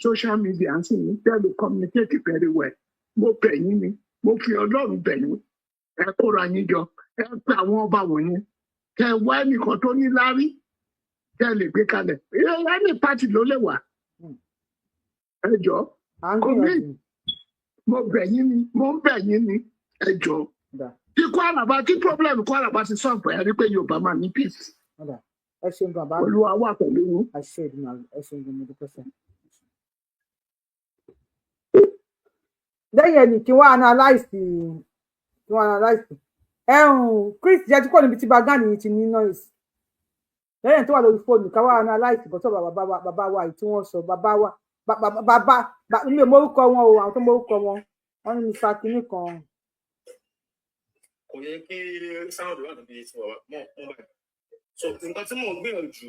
social media ń sìn ní tẹ́lẹ̀ communicate very well. Mo bẹ̀ yín ni, mo fi Ọlọ́run bẹ̀ yín, ẹ kóra yín jọ, ẹ pe àwọn ọba wọ̀nyẹn, kẹ wá ẹnìkan tó ní láárí kẹ lè gbé kalẹ̀. Ẹni party ló lè wà, ẹ jọ kò ní. Mo bẹ̀ yín ni, mo ń bẹ̀ yín ni, ẹ jọ. Tí Kwara bá, tí problem Kwara bá ti solve, ẹ rí pé Yorùbá máa ní peace. Ẹ ṣeun gan bá mi. Olúwa wà pẹ̀lú yín. Àṣẹ Èdùmàrè. Ẹ ṣeun gan, mo dúpẹ́ sẹ́. Lẹ́yìn ẹnì kí wọ́n analyse ẹ̀hún. Chris jẹ́ tí kò níbi tí bagan yìí ti ní noise lẹ́yìn tó wà lórí fóònù, ká wá analyse bọ́tọ̀ bàbá wa yìí tí wọ́n sọ. Bàbá wa, bàbá mi ò mórúkọ wọn o. Àwọn tó mórúkọ wọn, wọn ní Mr kinní kan. Kò yẹ kí sound wà níbi tí wọ́n mọ̀ mọ́ báyìí, so nǹkan tí mò ń gbìyànjú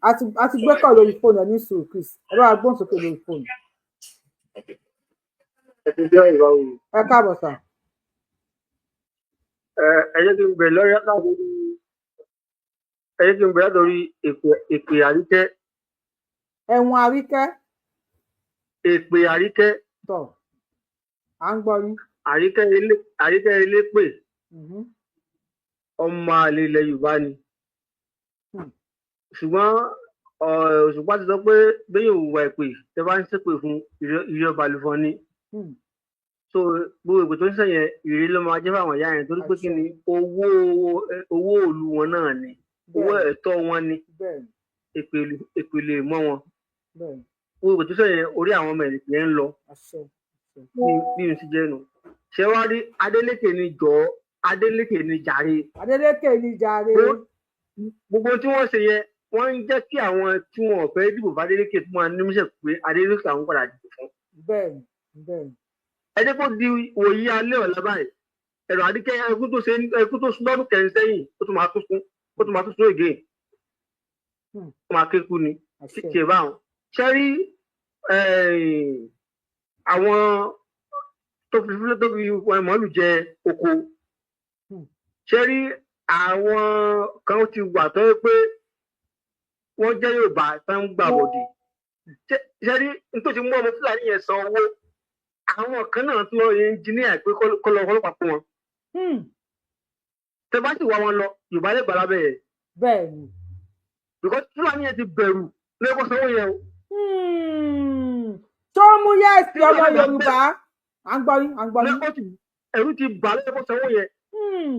àti. A ti gbé kọ̀ lórí fóònù. Ẹ ní sùúrù, Chris, ẹ bá wa gbóhùn sókè lórí fóònù. Ẹ ti jẹ́ ìwà òun. Ẹ káàbọ̀ sà. Ẹ jẹ́ kí n bẹ̀rẹ̀ lórí láti ẹ jẹ́ kí n bẹ̀rẹ̀ lórí èpè Àríkẹ́. Ẹ̀wọ̀n Àríkẹ́. Èpè Àríkẹ́. Tọ̀, à ń gbọ́ yín. Àríkẹ́ ilé, Àríkẹ́ elépè, ọmọ àlè ilẹ̀ Yorùbá ni, ṣùgbọ́n Òṣùpá ti sọ pé bẹ́ẹ̀ yóò wà èpè tẹ bá ń ṣépè fún ìrẹ́ balùfọ́n ni. So gbogbo èpè tó ń sẹ̀yìn, ìrè ló máa jẹ́ fáwọn ìyá yẹn, torí pé kí ni, owó òlu wọn náà ni, owó ẹ̀tọ́ wọn ni. Èpè lè mọ́ wọn. Gbogbo èpè tó sẹ̀yìn, orí àwọn ọmọ ẹ̀ yẹn ń lọ bí n sì jẹ́ nu. Ṣé wàá rí Adeleke ni jọ̀ọ́, Adeleke ni jàre. Adeleke ni jàre. Gbogbo tí wọ́n ṣe yẹn, wọ́n ń jẹ́ kí àwọn tí wọn ò fẹ́ dìbò fún Adeleke tó máa nímúṣẹ pé Adeleke àwọn padà dìbò fún. bẹ́ẹ̀ni bẹ́ẹ̀ni. Ẹ jẹ́ kó di òye alẹ́ ọ̀la báyìí, ẹ̀rọ Àdìkẹ́, ẹkún tó ṣe, ẹkún tó sún lọ́dún kẹrin sẹ́yìn, ó tún máa tún sún, ó tún máa tún sún again, ó máa kéku ni ṣe báwọn. Ṣé rí àwọn tó fi màálù jẹ oko? Ṣé rí àwọn kan ti wà tó yẹ pé wọ́n jẹ́ Yorùbá tó ń gbà bọ̀dì? Ṣé rí nítorí mú ọmọ Fúlàní yẹn san owó, àwọn kan náà tún lọ ẹnjìníà pé kọ́ lọ ọlọ́pàá fún wọn. Tẹ bá sì wá wọn lọ, Yorùbá lè gbà lábẹ́ yẹn. Bẹ́ẹ̀ni. Because Fúlàní yẹn ti bẹ̀rù lẹ́kọ̀ọ́ sanwó yẹn o. Tó mú yẹ́sì ọmọ Yorùbá, à ń gbọ́ yín, à ń gbọ́ yín. Ẹ̀rù ti bà lẹ́kọ̀ọ́ sanwó yẹn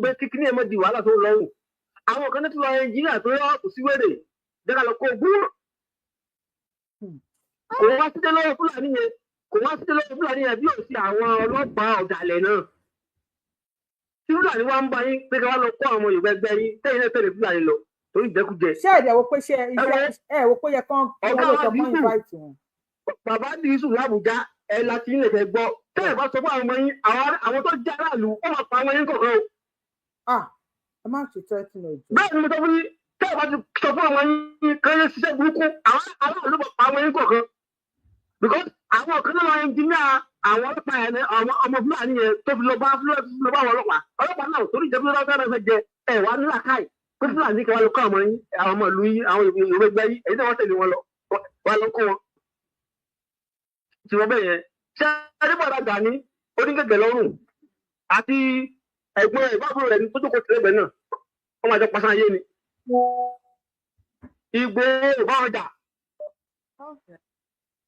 pé kíkí ní ẹ̀ mọ́ di wàhálà tó lọ́rùn. Àwọn kan tó lọ ẹnjìníà tó yọ kò sí wèrè jẹ́ ká lọ kó ogún. Kò wá sílé lọ́wọ́ Fúlàní yẹn, kò wá sílé lọ́wọ́ Fúlàní yẹn bí ò sí àwọn ọlọ́pàá ọ̀dàlẹ̀ náà. Tí Fúlàní wá ń bá yín pé ká wá lọ kó àwọn ọmọ Yorùbá ẹgbẹ́ yín tẹ́yìn náà tẹ̀lé Fúlàní lọ torí ìjẹkújẹ. Ṣé ẹ̀dẹ̀ wo pé ṣé ẹ wo pé yẹ kán kí wọ́n lè sọ mọ́ invite wọn? Bàbá Dísù l'Àbújá, ẹ láti ilé fẹ́ gbọ́. Tẹ́ ẹ bá sọ fún àwọn ọmọ yín, àwọn tó jẹ́ aráàlú, ó máa pa àwọn yín kọ̀ọ̀kan o. Ẹ má ṣe threatening ẹjọ́. Bẹ́ẹ̀ ni mo sọ fún yín, tẹ́ ẹ bá ti sọ fún àwọn yín kán yé ṣiṣẹ́ burúkú, àwọn aráàlú máa pa àwọn yín kọ̀ọ̀kan, because àwọn kan náà ẹnjìníà àwọn ọlọ́pàá yẹn, àwọn ọmọ Fúlàní yẹn tó fi lọ bá àwọn ọlọ́pàá, ọlọ́pàá náà torí ìjẹ́bí lọ́wọ́ fẹ́ràn fẹ́ jẹ ẹ wà nílà káì pé Fúlàní kan wá lọ kọ́ àwọn yín, àwọn ọmọ ìlú yín, àwọn ìlú ẹgbẹ́ yín, èyí tí wọ́n tẹ̀lé wọn lọ wá lọ kó wọn. Tí wọ́n bẹ̀ yẹn, ṣé adébọ̀dá Gani onígẹ̀gẹ̀ lọ́rùn àti ẹ̀gbọ́n ẹ̀ bábúrò rẹ̀ tó jókòó tìlẹ́gbẹ̀ẹ́ náà, wọ́n máa jọ pasán ayé ni. Ìgbòho bá wọn jà,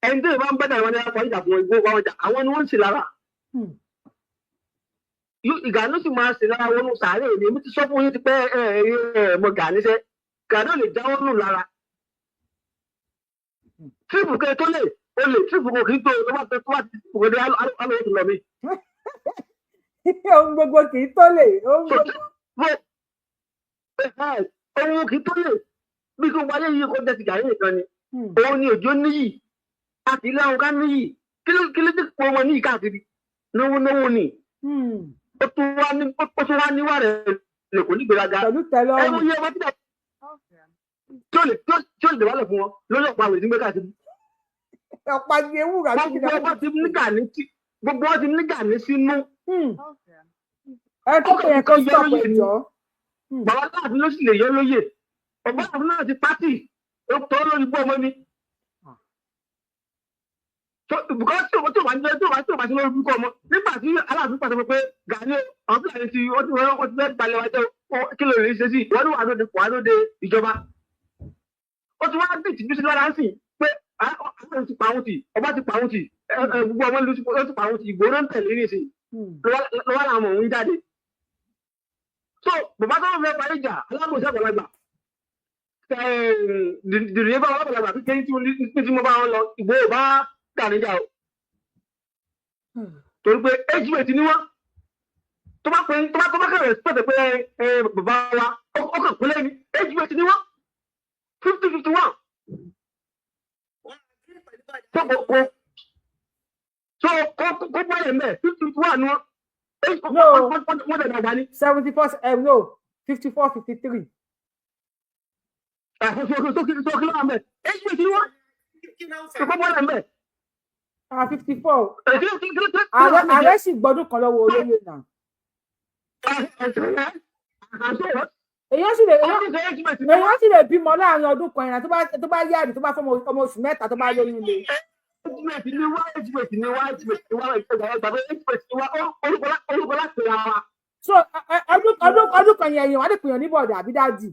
ẹni tó yẹ bá ń bẹ́ẹ̀ náà, wọn ni wọ́n fọ ìjà fún Ìgbòho bá wọn jà, àwọn ni wọ́n ń ṣe lára. Ìgà ló sì máa ṣe lára wọnú sàárè ni. Èmi ti sọ fún yín ti pẹ́, ẹ ẹ mọ Gani sẹ́, Gani ò lè jáwọ́ nù lára. Tírípù kẹ́ tó lè o lè tírípù kò kì í tó tó bá tó bá ti tírípù kò dé alówó tó lọ mí. Ohun gbogbo kì í tó lè ohun gbogbo. Ohun kì í tó lè bí kò wáyé yìí, kò jẹ́ ti Gani nìkan ni. Òun ni òjò níyì àti ilé àwọn ká níyì. Kí ló dé pọ̀ wọn níyì káàkiri náwó náwó ni. Ó tún wá níwá rẹ̀ lè kò ní gbéraga. Pẹ̀lú Ẹ wo tẹ́lọ́rùn. iye ọmọ tí tí ó lè dọ̀bálẹ̀ fún wọn lórí ọ̀pá àwẹ̀ tí ń gbé káàkiri. Ọ̀pá ni ewúrà tí Gbogbo wọn ti ní Gani gbogbo wọn ti ní Gani sínú. Ẹ tó pè yẹn kó Yọ stop. lóyè ni. Ẹjọ́. Bàbá Aláàfin ló sì lè yọ lóyè. Ọba Aláàfin náà ti pátì, ó tọ́ lórí bú ọmọ ni. So, because tí o bá ti lórí búkọ ọmọ nígbà tí Aláàfin pàṣẹ pé Gani, àwọn Fúlàní ti wọ́n ti fẹ́ balẹ̀ wá jẹ́ o, kí ló lè ṣe sí wọ́n ní wàá lóde ìjọba. Ó ti wá bí ìtìjú sí lára ń sìn pé àwọn ti pa àwọn tì, ọba ti pa àwọn tì, gbogbo ọmọ ìlú ti pa àwọn tì, Ìgbòho ló ń tẹ̀lé nísìn lọ́wọ́ làwọn òun jáde. So bàbá tó ń fẹ́ parí ìjà, alábòsí àgbàlagbà dìrìyẹ bá wọn àgbàlagbà kékeré tí mo bá wọn lọ, Ìgbòho bá Gani jà o, torí pé age mate ni wọn. Tó bá pè tó bá kẹrẹ respect pé ẹ bàbá wa, ó kàn kúlẹ̀ ní age mate ni wọn, 50-51. Tó kò so kó bọ́lẹ̀ mẹ́, 50-51 ni wọn. No. Wọ́n dẹ̀ dàgbà ní. 74, no, 54-53. Tó kí ló wà mẹ́, age mate ni wọ́n, tó kó bọ́lẹ̀ mẹ́. Ah, 54. Ààrẹ sì gbọdún kan lọ́wọ́ olóyè náà. Èèyàn sì lè bímọ láàrin ọdún kan ìrìn tó bá yáàdì, tó bá fọmọ ọmọ oṣù 3, tó bá lóyún lé. Age mate ni wá, age mate ni wá, age mate ni wá, ìgbàgbé age mate ni wá, orúkọ láti ra wa. So ọdún kan yẹn, èèyàn wà lè pèèyàn ní bọ̀dà àbí daddy.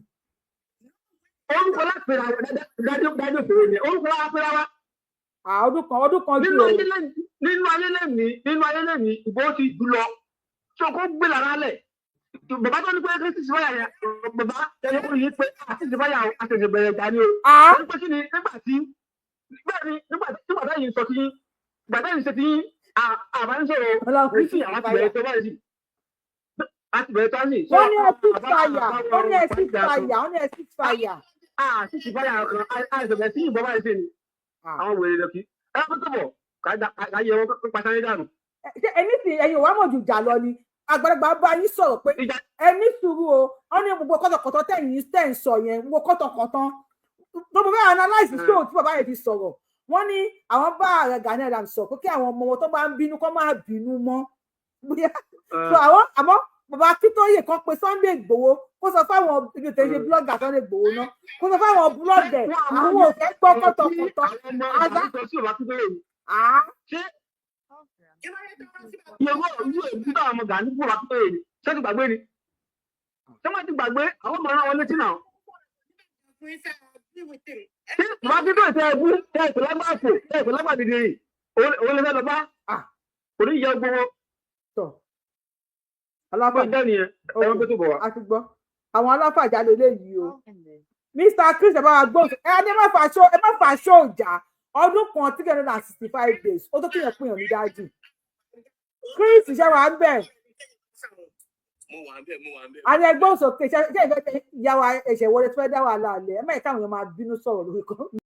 Orúkọ láti ra wa, dájú dájú òfèrè ni orúkọ láti ra wa. Ah, ọdún kan Nínú jù o. ayé lẹ́ni, nínú ayé lẹ́ni, ìbò ti jù lọ, so kó gbé lára lẹ̀. Bàbá tó ní pé kí ceasefire yẹn, bàbá ẹni kò yí pé ceasefire àṣẹ̀ṣẹ̀ bẹ̀rẹ̀ ìjà ni o. Ní pé kí ni nígbà tí bẹ́ẹ̀ ni nígbà táyìn sọ ti yín, ìgbà táyìn ṣe ti yín, àbá ń sọ̀rọ̀ nísìnyí, àwọn ti bẹ̀rẹ̀ tó báyìí sí, a ti bẹ̀rẹ̀ tó sí. Wọ́n ní ẹ cease fire, wọ́n ní ẹ cease fire, wọ́n ní ẹ cease fire. Ceasefire kan àṣẹ̀bẹ̀ sí ìbọn báyìí sí ni àwọn wèrè lọ́kì ẹ kó tó bọ̀ ká yẹ wọn pàṣẹ dànù. Ṣé ẹni sì ẹ̀yin ò wá mọ̀ jù jà lọ ni? Àgbàlagbà bá yín sọ̀rọ̀ pé ẹ ní sùúrù o. Wọ́n ní gbogbo kọ́tọ̀kọ́tọ̀ tẹ̀yìn tẹ̀ ń sọ yẹn, gbogbo kọ́tọ̀kọ́tọ̀ tó mo fẹ́ analyse show tí bàbá yẹn fi sọ̀rọ̀, wọ́n ní àwọn bá ààrẹ Gani Adams sọ pé kí àwọn ọmọ wọn tó bá ń bínú kó máa bínú mọ́ bóyá. So àwọn, àmọ́ bàbá Akíntóyè kan pé Sunday Igboho kó sọ fáwọn ibi tẹ̀ ṣe blogger Sunday Igboho náà, kó sọ fáwọn blogger àwọn ò fẹ́ gbọ́ kọ́tọ̀kọ́tọ̀. Àzá ṣé ìyẹ̀wò ìlú èbú táwọn ọmọ Gani búra pé ṣé ti gbàgbé ni? Ṣé wọ́n ti gbàgbé? Àwọn ọmọ náà wọn létí náà. Ṣé bàbá Akíntóyè tẹ ẹbú tẹ ìpè lágbàfò tẹ ìpè lágbàdìdì rìn, òun lè fẹ́ lọ bá, kò ní yẹ gbogbo. Aláfà jẹ́ nìyẹn, ẹ̀rọ tó bọ̀ wá. A ti gbọ́ àwọn aláfàjà lélẹ́yìí o. Mr Chris, ẹ bá wa gbóhùn. Ẹ ní ẹ má fà ṣó ìjà. Ọdún kan, 365 days, ó tó kéèyàn pèèyàn ní dájú. Chris, ṣe wà ń bẹ̀? Mo wà ń bẹ̀, mo wà ń bẹ̀. Àní ẹgbẹ́ òsòkè ṣe ìfẹ́ ìyá wa ẹ̀ṣẹ̀ wọlé tó fẹ́ dá wàhálà alẹ́. Ẹ má yẹ káwọn èèyàn máa bínú sọ̀rọ̀ lórí kan.